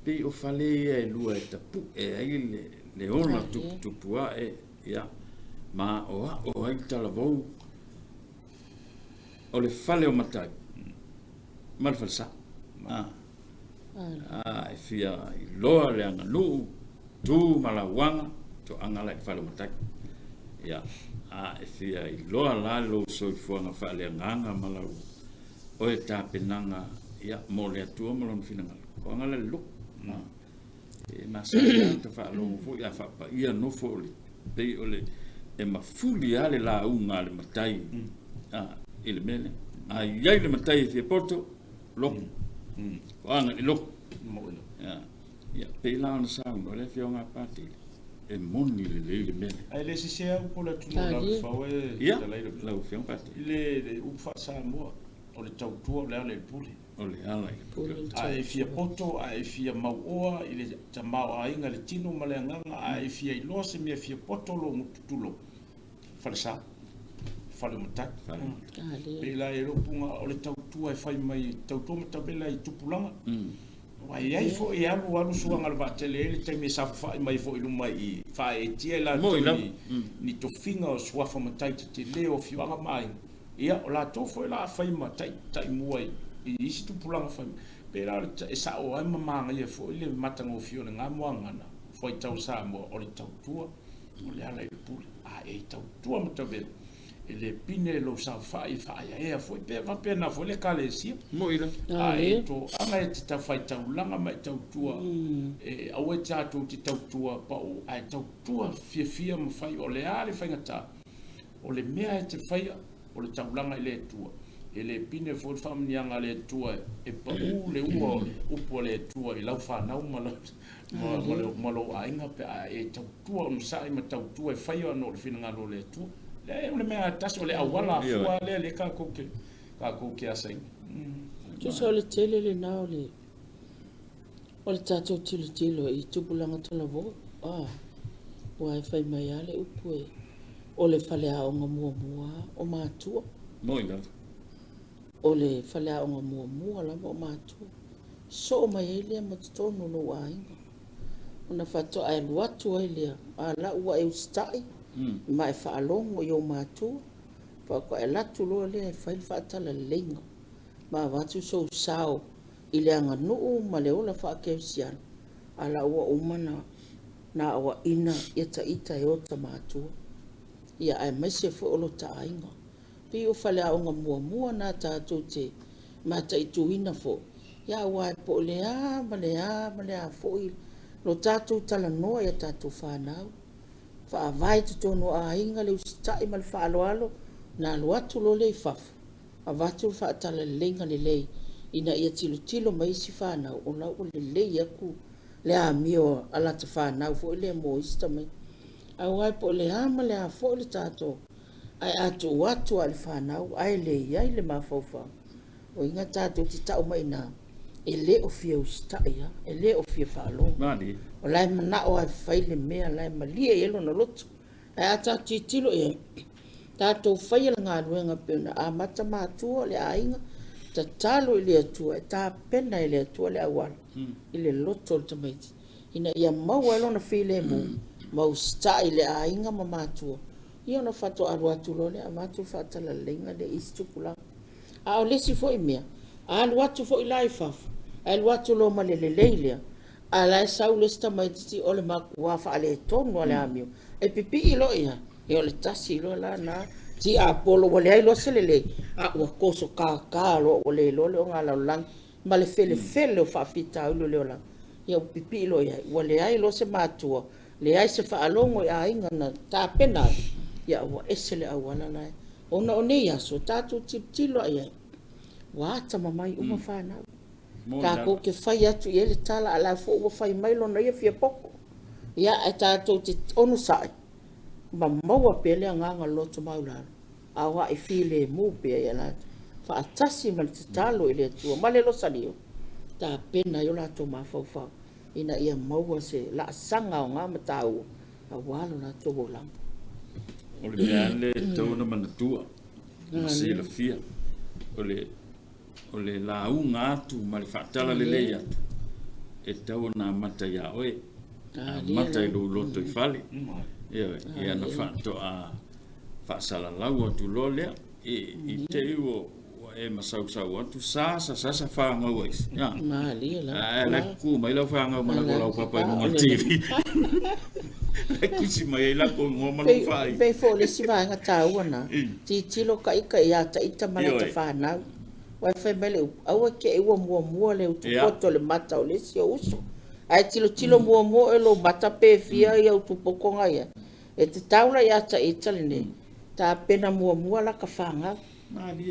Speaker 1: pei o fale ia e lua e tapu'e ai le ola tuputupu ae, ia, ma aoao ai talavou o le fale o matai ma le falesa. A, a, e fia iloa le aganuu, tu ma lauaga, toaga la i le fale o matai. Ia, a e fia iloa la lou soifuaga faaleagaga ma lau oe tapenaga, ia, mo le Atua ma lona finagalo, toaga la i le lotu. E masani lava ona ta faalogo foi a faapaia nofo o le pei o le e mafuli lava le lauga a le matai i le mea lea. A i ai le matai e fia poto, lotu. Toaga i le lotu. Ia, pei la ona saunoa le Afioga a Patele, e moni lelei le mea lea.
Speaker 3: Ae le sese lava upu o le atunuu o Lalofau e
Speaker 1: fetalai lau Afioga. Lau Afioga Patele.
Speaker 3: I le upu faa-Samoa, o le tautua o le ala i le pule.
Speaker 1: O le ala i le pule.
Speaker 3: A e fia poto, a e fia mauoa i le tamaoaiga i le tino ma le agaga, a e fia iloa se mea fia poto lou gutu, tulou, falesa, fale o matai. Pei la e lou puga o le tautua e fai mai, tautua ma tavela i tupulaga. Aua e i ai foi e alu alu suaga o le vaatele e i ai le taimi e saofafai mai foi i luma i faaeetia i latou ni tofiga o suafa matai tetele o afioaga ma aiga. Ia, o latou foi la a fai ma taimua i isi tupulaga fai mai. Pei la e sao ai ma manaia foi le matagofie o lena muagana fuaitau Samoa o le tautua o le ala i le pule. A e tautua ma tavela, e le pine lou saofai e faaeaea foi, pe faapena foi le Ekalesia.
Speaker 1: Moi la.
Speaker 3: A e toaga e te faitaulaga ma e tautua, e aua tatou te tautua pau, ae tautua fiafia ma fai o le a le faigata. O le mea e te faia, o le taulaga i le Atua. E le pine foi le faamanuiaga a le Atua e pau le ua o le upu a le Atua i lau fanau ma lou aiga pe a e tautua onosai ma tautua e faia ona o le finagalo o le Atua. Leai, o le mea lava e tasi, o le auala afua lea lea tatou te asaina.
Speaker 2: Tusa o le tele lena o le O le tatou tilotilo i tupulaga talavou, a, aua e fai mai lava le upu e, o le faleaoga muamua lava o matua.
Speaker 1: Moi lava.
Speaker 2: O le faleaoga muamua lava o matua. Soo mai ai lea ma totonu o lou aiga. Ona faatoa e alu atu ai lea, a la ua e usitai ma e faalogo i ou matua, faatoa e alu atu loa lea e fai le faatalaleiga ma avatu sou sao i le aganuu ma le ola faakerisiano, a la ua uma na aoaina ia taita e ota matua, ia aemaise foi o lota aiga. Pei o faleaoga muamua na tatou te mataituina foi, ia aua po o le a ma le a ma le a foi lo tatou talanoa i a tatou fanau, faavae i totonu o aiga le usitai ma le faaaloalo, ona alu atu loa lea i fafo, Avatu le faatalaleiga lelei ina ia tilotilo mai isi fanau o la ua lelei atu le amio a lata fanau foi lea mo isi tamaiti. Aua po o le a ma le a foi le tatou ae a tuu atu lava i le fanau ae le i ai le mafaufau, o iga tatou te tau mai i ina e le o fia usitai lava, e le o fia faalogo. O la e manao lava e fai le mea la e malie i ai lona loto. Ae a tatou tilotilo i ai, tatou faia le galuega pei ona amata matua o le aiga, tatalo i le Atua e tapena e le Atua le auala i le loto o le tamaiti ina ia maua ai lona filemu ma usitai i le aiga ma matua, ia ona faatoa alu atu loa lea avatu le faatalaleiga lea i isi tupulaga. A o le isi foi mea, a alu atu foi la i fafo, ae alu atu loa ma le lelei lea, A o la e sau le isi tamaitiiti o le matua faaletonu lava o le amio, e pipii loa i ai, ia o le tasi loa la lena tiapolo ua leai loa se lelei, a ua toso tata loa ua le iloa le ogalalolagi ma le felefele o faafitauli o le olaga, ia ua pipii loa i ai, ua leai loa se matua, leai se faalogo i aiga na tapena ai, ia ua ese le auala la e. Ona o nei aso, tatou tilotilo lava i ai, ua atamamai uma fanau. Tatou te fai atu i ai le tala, a o la foi ua fai mai lona ia fia poto. Ia, ae tatou te onosai ma maua pea le agaga o le loto maualalo, a o a'i filemu pea ia latou, faatasi ma le tatalo i le Atua ma le losalio, tapena ai o latou mafaufau ina ia maua se laasaga aoga ma taua aua lo latou olaga.
Speaker 1: O le mea lava lea e tatau ona manatua ma silafia, o le O le lauga atu ma le faatala lelei atu, e tatau ona amata ia oe, amata i lou loto i fale. Ioe, ia na faatoa faasalalau atu loa lea, i te i ua e masausau atu, sa sa sa sa fanau ai.
Speaker 2: Malie la.
Speaker 1: Ae la ku mai lau fanau ma lau papa i luga o le TV. La tusi mai ai latou igoa ma lou faaiu.
Speaker 2: Pei foi o le isi vaega taua na, tilotilo ka ita ia ita ma lata fanau. Aua e fai mai le upu, aua e te i ua muamua le utupoto i le mata o le isi ou uso. Ae tilotilo muamua oe i lou mata pe fia ia utupoto na i ai. E tatau la ia ita lenei, tapena muamua lata fanau.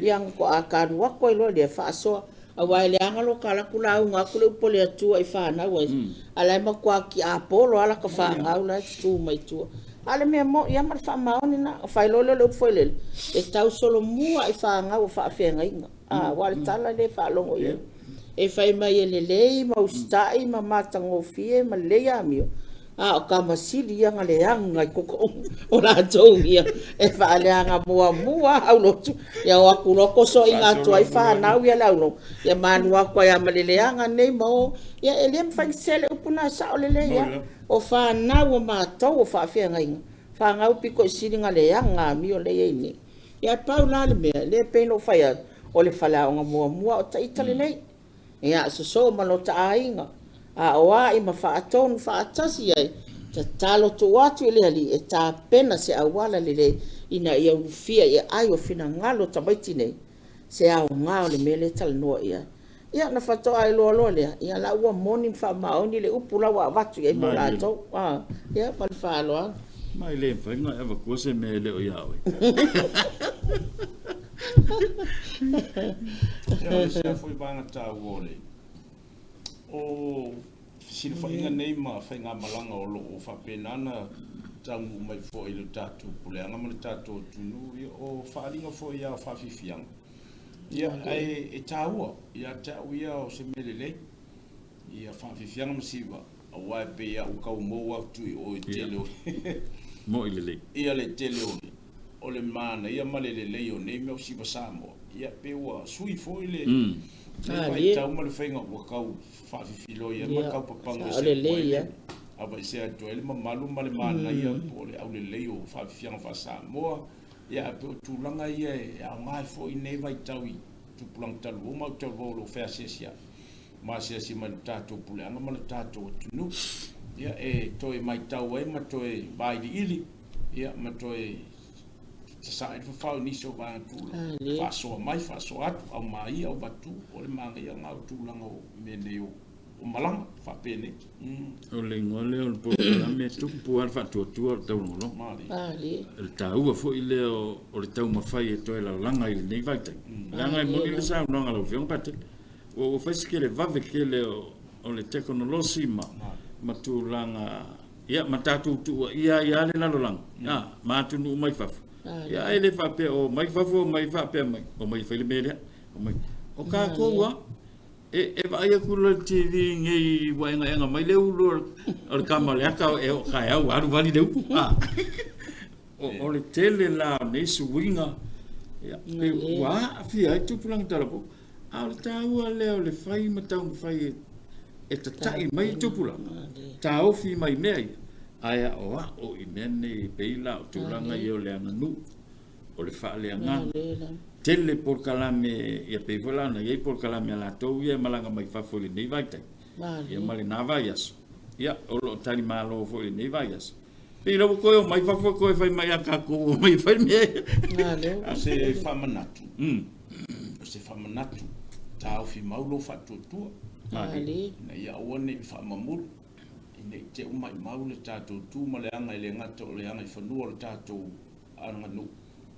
Speaker 2: Ia ona faatoa ta alu atu ai loa lea faasoa. Aua e leaga lo ta alu atu lauga atu le upu a le Atua i fanau a isi, a o la e matua tiapolo lava lata fanau la e tutu mai tua. A o le mea moni lava ma le faamaoni lena, ona fai loa lea o le upu foi lele, e tausolomua i fanau a faafeagaiga. Aua o le tala lea e faalogo i ai, e fai mai e lelei ma usitai ma matagofie ma lelei amio, a o tama sili ia na leaga i totonu o latou ia, e faaleaga muamua lava aulotu, ia o atu loa tosoaina atu ai fanau ia le aulotu, ia ma alu atu ai lava ma le leaga nei ma o. Ia e le mafai ona sese le upu lena, e sao lelei lava. O fanau a matou o faafeagaiga, fanau pito i sili ona leaga amio lea e i ai nei. Ia ae pau la le mea, lea e pei ona ou fai atu, o le faleaoga muamua o ita lelei. Ia, sosoo ma lota aiga, aoai ma faatonu faatasi ai, tatalo tuu atu i le Alii e tapena se auala lelei ina ia ulufia i aai o finagalo o tamaiti nei se aoga o le mea lea e talanoa i ai. Ia, ona faatoa iloa loa lea, ia la ua moni ma faamaoni le upu la ua avatu i ai mo latou. Ia, ma le faaaloalo.
Speaker 1: Ma e le mafai ona e avatua se mea e le o ia oe.
Speaker 3: Ia, o le isi lava foi vaega taua o le o fesilafaiga nei ma faigamalaga o lo o faapena ona taunuu mai foi i le tatou puleaga ma le tatou atunuu, ia, o faaaliga foi ia o faafiafiaga. Ia, ae e taua ia te au ia o se mea lelei ia faafiafiaga ma siva, aua e pei lava ua tau mou atu i o i tele o
Speaker 1: Moi lelei.
Speaker 3: Ia le tele o o le manaia ma le lelei o nei mea o siva Samoa, ia pei ua sui foi le le vaitau ma le faiga ua tau faafifiloi ai ma tau papago ese atu ai le aveese atu ai le mamalu ma le manaia po o le aulelei o faafiafiaga faa-Samoa. Ia ae pei o tulaga ia e aoga ai foi nei vaitau i tupulaga talu ma autalavou o lo o feasiasi ai ma asiasi mai i le tatou puleaga ma le tatou atunuu. Ia e toe matau ai ma toe vailiili, ia ma toe sasae le fafao i nisi o vaega tulaga, faasoa mai, faasoa atu, aumaia, auvatu, o le manaia lena o tulaga o mea nei o malaga faapenei.
Speaker 1: O le igoa lea o le polokalame e tupu lava le faatuatua o le taulogologo. O le taua foi lea o le taumafai e toe lalaga i lenei vaitaimi. Leaga e moni le saunoaga a lau Afioga Patele, ua fai si kele vave tele o le tekonolosi ma tulaga, ia, ma tatou tuuaia ai lava le lalolagi, ma atunuu mai fafo. Ia, ae le faapea o mai fafo, o mai faapea mai, o mai fai le mea lea. O mai. O tatou lava, e vaai atu loa i le TV nei ua egaega mai le ulu o le tama o le ata e oo taeao ua alu vali le upu. O le tele la o nei suiga, ia, pei ua aafia ai tupulaga talavou. A o le taua lea o le fai ma taumafai e tata'i mai tupulaga, taofi mai mea ia, ae aoao i mea nei e pei la o tulaga ia o le aganuu, o le faaleagaga. Tele polokalame, ia pei foi la ona i ai polokalame a latou ia e malaga mai fafo i lenei vaitaimi. Ia ma lena vaiaso. Ia, o lo o talimalo foi i lenei vaiaso. Pei la ua toe omai fafo e toe fai mai ia tatou omai e fai le mea ia.
Speaker 3: O se faamanatu, o se faamanatu, taofi mau lou faatuatua, ina ia aua ne i faamamulu, ina i te i ua maimau le tatou tu ma le aga e le gata o le agaifanua o le tatou aganuu,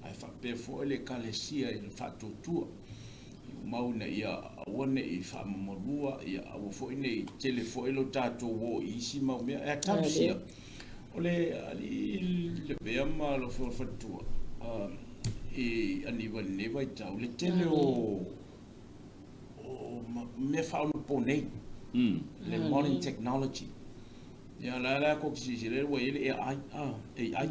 Speaker 3: ae faapea foi le Ekalesia i le faatuatua i mau ina ia aua ne i faamamaluina, ia aua foi ne i tele foi lo tatou o i isi mau mea. Ae talosia, o le alii Lavea ma lau Afioga i le Faletua, i aniva i lenei vaitau, le tele o mea faaonaponei, le modern technology. Ia la la ko silasila ua i ai le AI, AI.
Speaker 1: AI.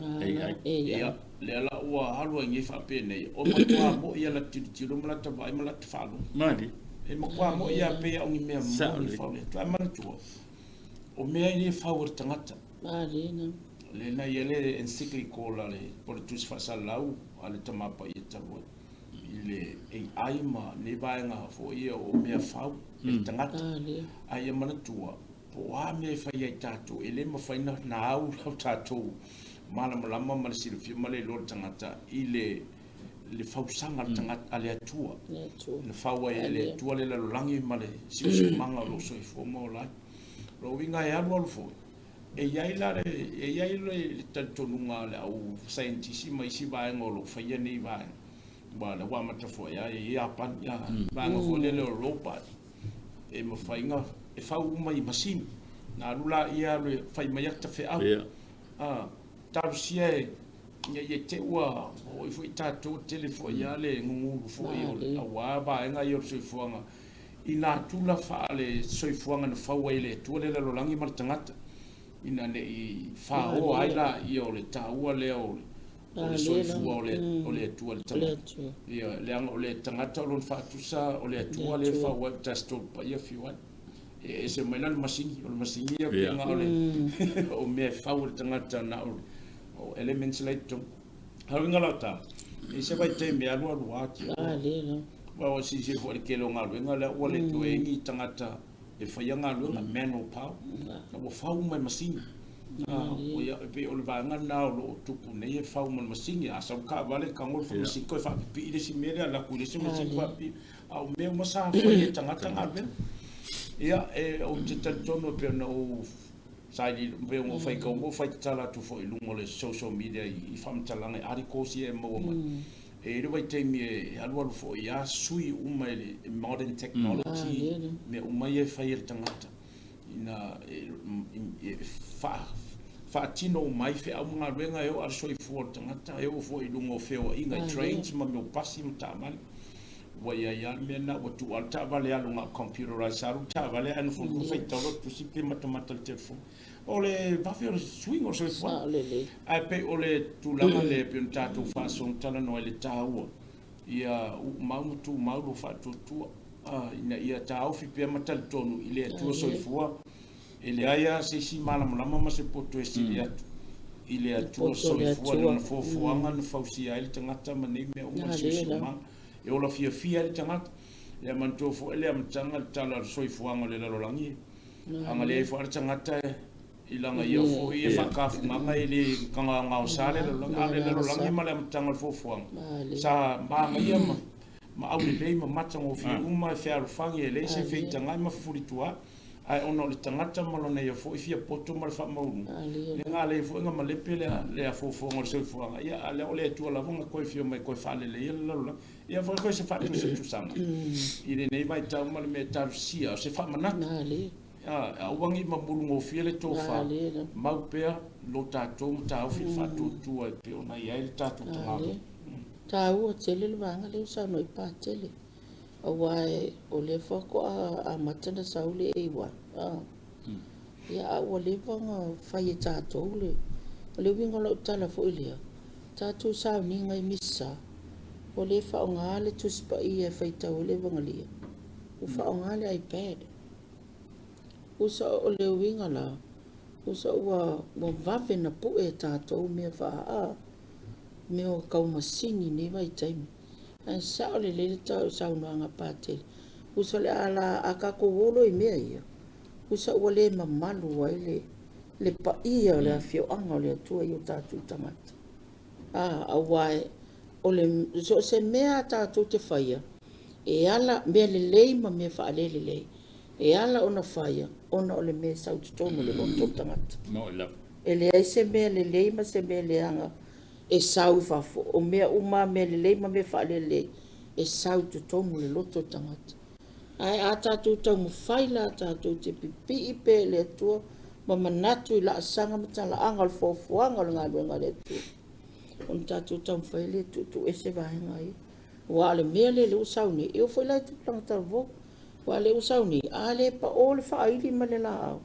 Speaker 3: Ia, lea la ua alu ai nei faapenei, o matua moi a lata tilotilo ma lata vaai ma lata faalogo.
Speaker 1: Malie.
Speaker 3: E matua moi lava pei lava o ni mea moni fau le Atua. Ae manatua, o mea e le fau e le tagata.
Speaker 2: Malie na.
Speaker 3: Lea na i ai le encyclical a le, po o le tusi faasalalau a le Tama Paia talu ai i le AI ma nei vaega foi ia o mea fau e le tagata.
Speaker 2: Malie.
Speaker 3: Ae ia manatua, Po o a mea e fai ai tatou, e le mafai ona au lo tatou malamalama ma le silafia ma le iloa o le tagata i le le fausaga a le tagata, a le Atua, na fau ai e le Atua le lalolagi ma le siosiomaga o lo o soifua ma ola ai. O lona uiga e alu alu foi, e i ai la le, e i ai le talitonuga a le au saienitisi ma isi vaega o lo o faia nei vaega, aua o lea ua amata foi lava i Iapani, vaega foi lele o robot, e mafai ona e fau uma i masini. Na alu laia alu e fai mai ata feau.
Speaker 1: Yeah.
Speaker 3: Ah, talosia e ina ia te i ua oo ifo i tatou tele foi lava le gugulu foi o le auā vaega ia o le soifuaga i natura faale-soifuaga na fau ai e le Atua le lalolagi ma le tagata ina ne i faoa ai laia o le taua lea o o le soifua o le, o le Atua i le tagata. Ia, leaga o le tagata o lona faatusa o le Atua lea e fau ai o Tasi Tolu Paia afio ai. E ese mai la le masini, o le masini ia pei na o le o mea e fau e le tagata na o, o elements la i totonu. A o le uiga la o tala, e i se vaitaimi e alualu ati. Aua silasila foi i le tele o galuega lea ua le toe i ai ni tagata e faia galuega, manual power, ua fau uma e masini. Ia, e pei o le vaega lena o lo o tupu nei e fau ma le masini. A sau le taavale, tago le masini toe faapipii le isi mea lea, alu atu i le isi masini faapipii. A o mea uma sa fai e tagata galuega. Ia, e, ou te talitonu e pei ona ou saili, pei ona ou faitau ma ou faitatala atu foi i luga o le social media i faamatalaga i articles ia e maua mai. E i ai le vaitaimi e alualu foi lava sui uma i le modern technology, mea uma ia e fai e le tagata ina e faatino uma ai feau ma galuega e oo lava i le soifua o le tagata, e oo foi i luga o feoaiga i trains ma mea o pasi ma taavale. Ua i ai lava le mea lena, ua tuu lava le taavale e alu na o computerized, alu le taavale ae nofonofo faitau lau tusi pe matamata i le telefoni. O le vave o le suiga o le soifuaga. Ae pei o le tulaga lea e pei ona tatou faasoa talanoa i le taua ia uumau ma tumau lou faatuatua ina ia taofi pea ma talitonu i le Atua soifua. E leai lava se isi malamalama ma se poto e sili atu i le Atua soifua i lona foafoaga na fausia ai le tagata ma nei mea uma, le siosiomaga e ola fiafia ai le tagata. Ia manatua foi le amataga le tala o le soifuaga o le lalolagi, agalelei foi le tagata i lana ia foi e faatafugaga e le tagaogaosa le lalolagi, a o le lalolagi ma le amataga o le fuafuaga, sa manaia ma aulelei ma matagofie uma e fealofani e leai se feitagai ma fefulitua, ae ona o le tagata ma lona ia foi fia poto ma le faamaualuga, lea na ala ai foi ona malepe le fuafuaga o le soifuaga, ia a o lea o le Atua lava na toe afio mai e toe faaleleia le lalolagi. Ia foi koe se faatusatusaga i lenei vaitau ma le mea e talosia, o se faamanatu. Aua ne i mamulu gofie le tofa, mau pea lo tatou mataofi i le faatuatua e pei ona i ai le tatou tagata.
Speaker 2: Taua tele le vaega lea ua saunoa i Patele, aua o lea faatoa amata ona sau le AI. Ia, a ua leva ona fai e tatou le... O le uiga o lau tala foi lea, tatou sauniga i Misa, ua le faaaoga le Tusi Paia e faitau ai le Evagalia, ua faaaoga le iPad. Usa o le uiga la, usa ua ua vave na pue e tatou mea faaaa, mea o tau masini i nei vaitaimi. Ae sao lelei le saunoaga a Patele, usa o le a la, a tatou o loa i mea ia, Tusa ua le mamalu ai le le paia o le afioaga o le Atua i o tatou tagata. A, aua o le so o se mea a tatou te faia, e ala mea lelei ma mea faalelelei, e ala ona faia ona o le mea e sau i totonu o le loto o le tagata.
Speaker 1: Moni lava.
Speaker 2: E leai se mea lelei ma se mea leaga e sau i fafo. O mea uma lava, mea lelei ma mea faalelelei, e sau i totonu o le loto o le tagata. Ae a tatou taumafai la tatou te pipii pea i le Atua ma manatu i laasaga ma talaaga o le foafoaga o le galuega a le Atua, ona tatou taumafai lea e tuutuuese vaega ia. Aua o le mea lea lea ua sau nei, e oo foi la i tupulaga talavou, aua o lea ua sau nei, a le pao le faaili ma le laau,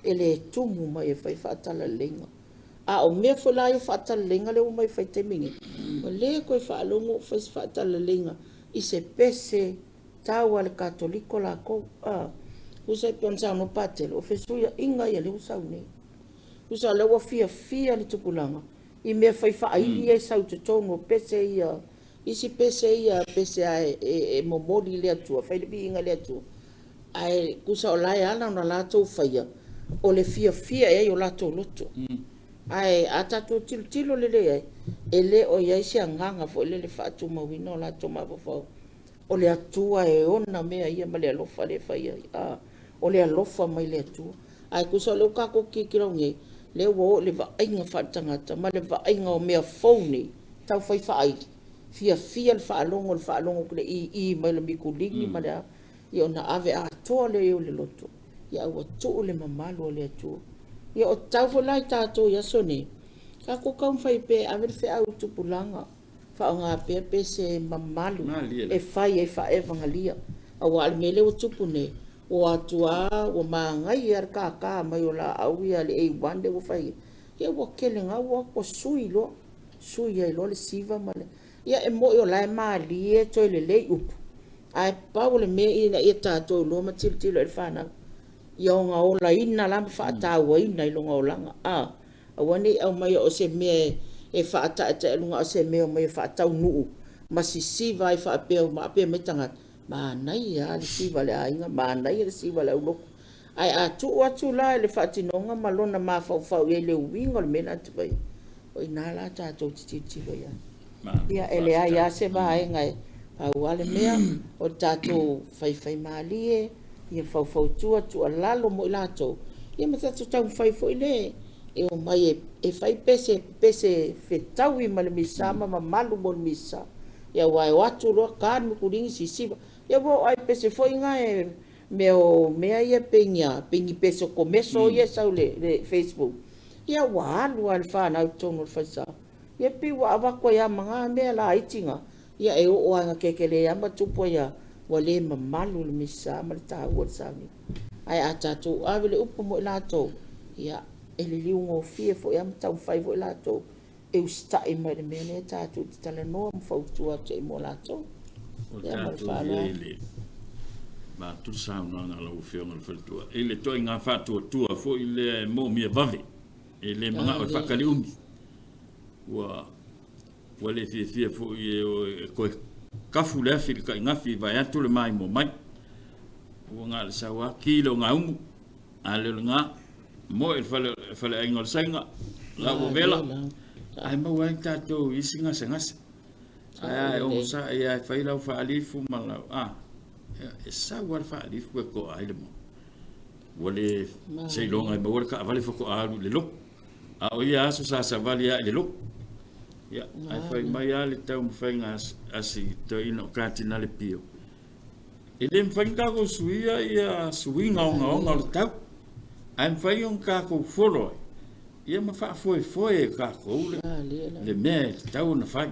Speaker 2: e le tumu mai e fai faatalaleiga. A o mea foi la ia o faatalaleiga lea ua omai e fai i le taimi nei, ua le toe faalogo o fai se faatalaleiga i se pese tau a le Katoliko lakou. A, tusa e pei ona saunoa Patele, o fesuiaiga ia lea ua sau nei. Tusa o lea ua fiafia le tupulaga i mea fai faaili ia e sau i totonu o pese ia, isi pese ia, pese lava e momoli i le Atua, fai le viiga i le Atua, ae tusa o la e ala ona latou faia, o le fiafia e ai o latou loto. Ae a tatou tilotilo lelei i ai, e le o i ai se agaga foi lele e faatumauina o latou mafaufau o le Atua e ona mea ia ma le alofa lea e fai ai, a, o le alofa mai le Atua. Ae tusa o lea ua tatou tilotilo nei, lea ua oo i le vaaiga faaletagata ma le vaaiga o mea fou nei, tau fai faaili, fiafia le faalogo, le faalogo atu i le ii mai o le mitulini ma le a, ia ona ave atoa lea i ai o le loto, ia ae ua tuu le mamalu o le Atua. Ia o tau foi la i tatou i aso nei, tatou taumafai pea e ave le feau i tupulaga, faaaoga pea pese mamalu e fai ai faa-evagalia. Aua o le mea lea ua tupu nei, ua o atu lava ua manaia lava le tata mai o laau ia a le A1 lea ua fai ai, ia ua tele na ua o atu ua sui loa, sui ai loa le siva ma le... Ia e moni o la e malie toe lelei upu, ae pau o le mea ina ia tatou iloa ma tilotilo i ai le fanau, ia ona olaina la ma faatauaina i lona olaga. A, aua ne i aumaia o se mea e faataetaealuga a o se mea e omai e faataunuu ma sisiva ai faapea ua faapea mai tagata, manaia lava le siva a le aiga, manaia le siva a le aulotu. Ae a tuu atu la i le faatinoga ma lona mafaufau i ai i le uiga o le mea lena e te faia, o i ina la tatou te tilotilo i ai. Ia, e leai lava se vaega e pau lava le mea, o le tatou faifaimalie, ia faufautua, tuualalo mo i latou, ia ma tatou taumafai foi lea e omai e fai pese, pese fetaui ma le misa ma mamalu mo le misa. Ia aua e o atu loa ta le mukuligi sisiva. Ia ua oo lava i pese foi na e mea o mea ia pei ni a, pei ni pese o komeso ia e sau i le Facebook. Ia ua alu lava le fanau i totonu o le falesa. Ia pei ua avatu ai lava ma na mea laiti na, ia e oo lava ina tetele lava ma tupu ai lava, ua le mamalu le misa ma le taua o le sauniga. Ae a tatou ave le upu mo i latou, ia e liliu gofie foi lava ma taumafai foi latou e usitai mai i le mea lea tatou te talanoa ma fautua atu ai mo latou.
Speaker 1: O
Speaker 2: Ia ma le
Speaker 1: tatou i ai
Speaker 2: faaaloalo.
Speaker 1: le vaeatu le saunoaga a lau Afioga i le Faletua i le ituaiga faatuatua foi lea e moomia vave, e le manao e faatali umi. Ua ua le fiafia foi e o e toe kafu le afi i le taigafi vaeatu le maimoa mai. Ua na o le sau lava ki le ogaumu, a le o lena, moe i le fale, faleaiga o le Saina, la ua vela, ae maua ai tatou i isi gasegase. Ae a e onosai lava e fai lau faalifu ma lau, a, e sau lava le faalifu e toa ai le moa. Ua le seiloga e maua le taavale faatoa alu i le lotu. A o ia aso sa savali lava i le lotu. Ia, ae fai mai lava le taumafaiga a si toeaina o Katinale Pio, e le mafai ona tatou suia ia suiga ogaoga o le tau, ae mafai ona tatou folo ai ia ma faafoefoe e tatou le, le mea e tatau ona fai.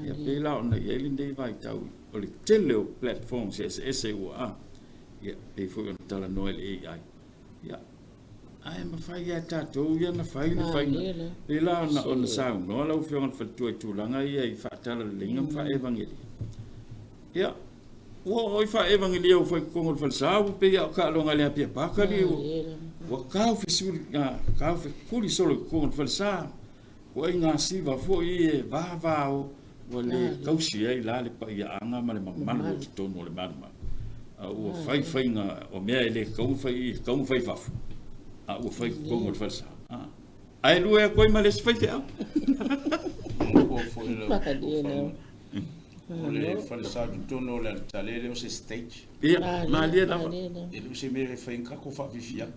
Speaker 1: Ia pei la ona i ai lenei vaitau o le tele o platforms eseese ua a, ia pei foi ona talanoa i le AI. Ia, ae mafai lava e tatou ia ona fai le faiga. Pei la ona, ona saunoa lau Afioga i le Faletua i tulaga ia i faatalaleiga ma faaevagelia. Ia, ua oo i faaevagelia ua fai i totonu o le falesa, ua pei lava o taaloga i le Apia Paka li, ua, ua taofesuli, taofekuli solo i totonu o le falesa. Ua ituaiga siva foi ia e vavao, ua le tausi ai la le paiaaga ma le mamalu o totonu o le malumalu. A ua fai faiga o mea e le tatau ona fai i i, e tatau ona fai i fafo, a ua fai i totonu o le falesa. Ae lue atu ai ma le isi faifeau.
Speaker 3: Manatua foi lau tofa o le falesa i totonu o le aletale e le o se stage.
Speaker 1: Ia, malie lava.
Speaker 3: E le o se mea e fai ai ni tatou faafiafiaga.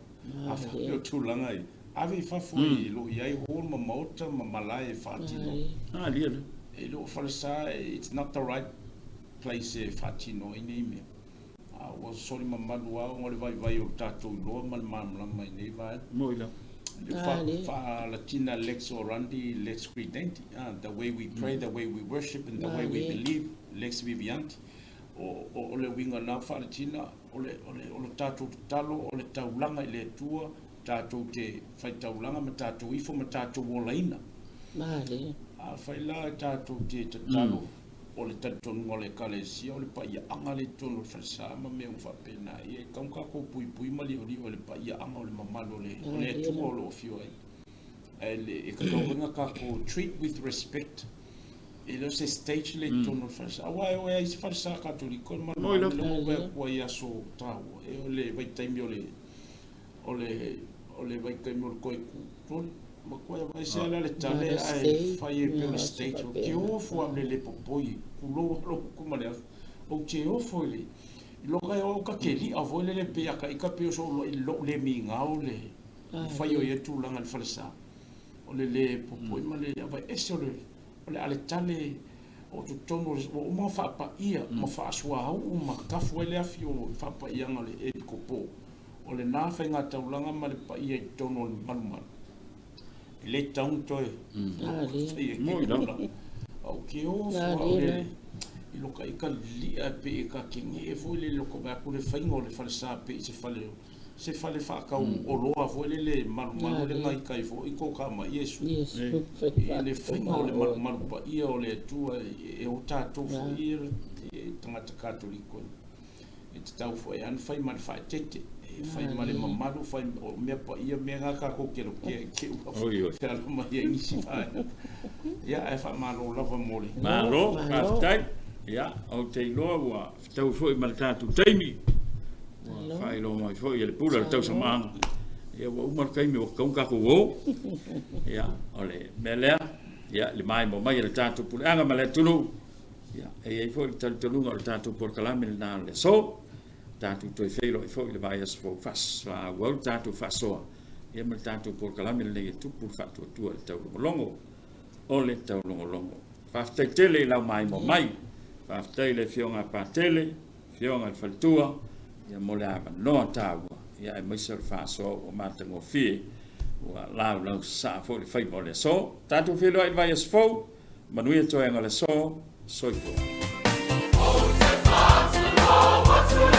Speaker 3: A faapea o tulaga ia, ave i fafo i lo o i ai hall ma maota ma malae e faatino.
Speaker 1: Malie lava.
Speaker 3: E le o falesa, it's not the right place e faatino ai nei mea. A ua soli mamalu lava ona o le vaivai o le tatou iloa ma le malamalama i nei vaega.
Speaker 1: Moi lava.
Speaker 3: Le faalatina lex orandi, lex credendi, the way we pray, the way we worship and the way we believe, lex viviandi. O le uiga na faalatina, o le tatou tatalo, o le taulaga i le Atua, tatou te faitaulaga ma tatou ifo ma tatou olaina. Afai la tatou te tatalo, O le talitonuga o le Ekalesia, o le paiaaga lea i totonu o le falesa ma mea uma faapena, ia e tatau ona tatou puipui ma liolio i le paiaaga o le mamalu o le o le Atua o lo o afio ai. Ae le, e tatau foi ona tatou treat with respect. E le o se stage lea i totonu o le falesa. Aua e oo lava i isi falesa Katoliko, e malumalu le ua vaai atu ai i aso taua, e o le vaitaimi o le O le, o le vaitaimi o le toe tolu, matua e aveese lava le tale ae fai ai pea o le stage. Ou te ofo lava i le le popoi, tulou lava lou gutu ma le afi. Ou te ofo i le, i loka e o au ta te li'a foi lele pei a ta ita pei o sou i lou le migao le fai o ia tulaga i le falesa. O le le popoi ma le aveese o le, o le aletale o totonu o le, ua uma ona faapaia ma faasuauu ma tafu ai le afi o faapaiaga o le epikopo. O lena faigataulaga ma le paia i totonu o le malumalu, e le tatau ona toe fai ai nei tulaga. Ou te ofo au i le i loka ika li'a pei e ka te ne'e foi lele loko vae atu le faiga o le falesa pei se fale se fale faatau oloa foi lele malumalu le gai tai foi ko ka ma Iesu i le faiga o le malumalu paia o le Atua e o tatou foi e tagata Katoliko. E tatau foi lava ona fai ma le faaeteete, e fai ma le mamalu, fai o mea paia, mea na tatou te lotea i te i ua feala mai ai nisi vaega. Ia, ae faamalo lava mo le.
Speaker 1: Malo, faafetai. Ia, ou te iloa ua fetaui foi ma le tatou taimi. Ua faailoa mai foi e le pule o le tausamaaga. Ia, ua uma le taimi ua tatau ona tatou o. Ia, o le mea lea, ia, le maimoa mai e le tatou puleaga ma le atunuu. Ia, e i ai foi le talitonuga o le tatou polokalame lena o le aso, tatou toe feiloai foi i le vaiaso fou faaauau le tatou faasoa, ia ma le tatou polokalame lenei e tupu le faatuatua i le taulogologo o le taulogologo. Faafetai tele i lau maimoa mai. Faafetai i le Afioga a Patele, Afioga i le Faletua, ia mo le avanoa taua, ia aemaise o le faasoa ua matagofie, ua laulau sasaa foi le faiva o le aso. Tatou feiloai i le vaiaso fou. Manuia toega o le aso. Soifua.
Speaker 4: Ou te whātua, whātua.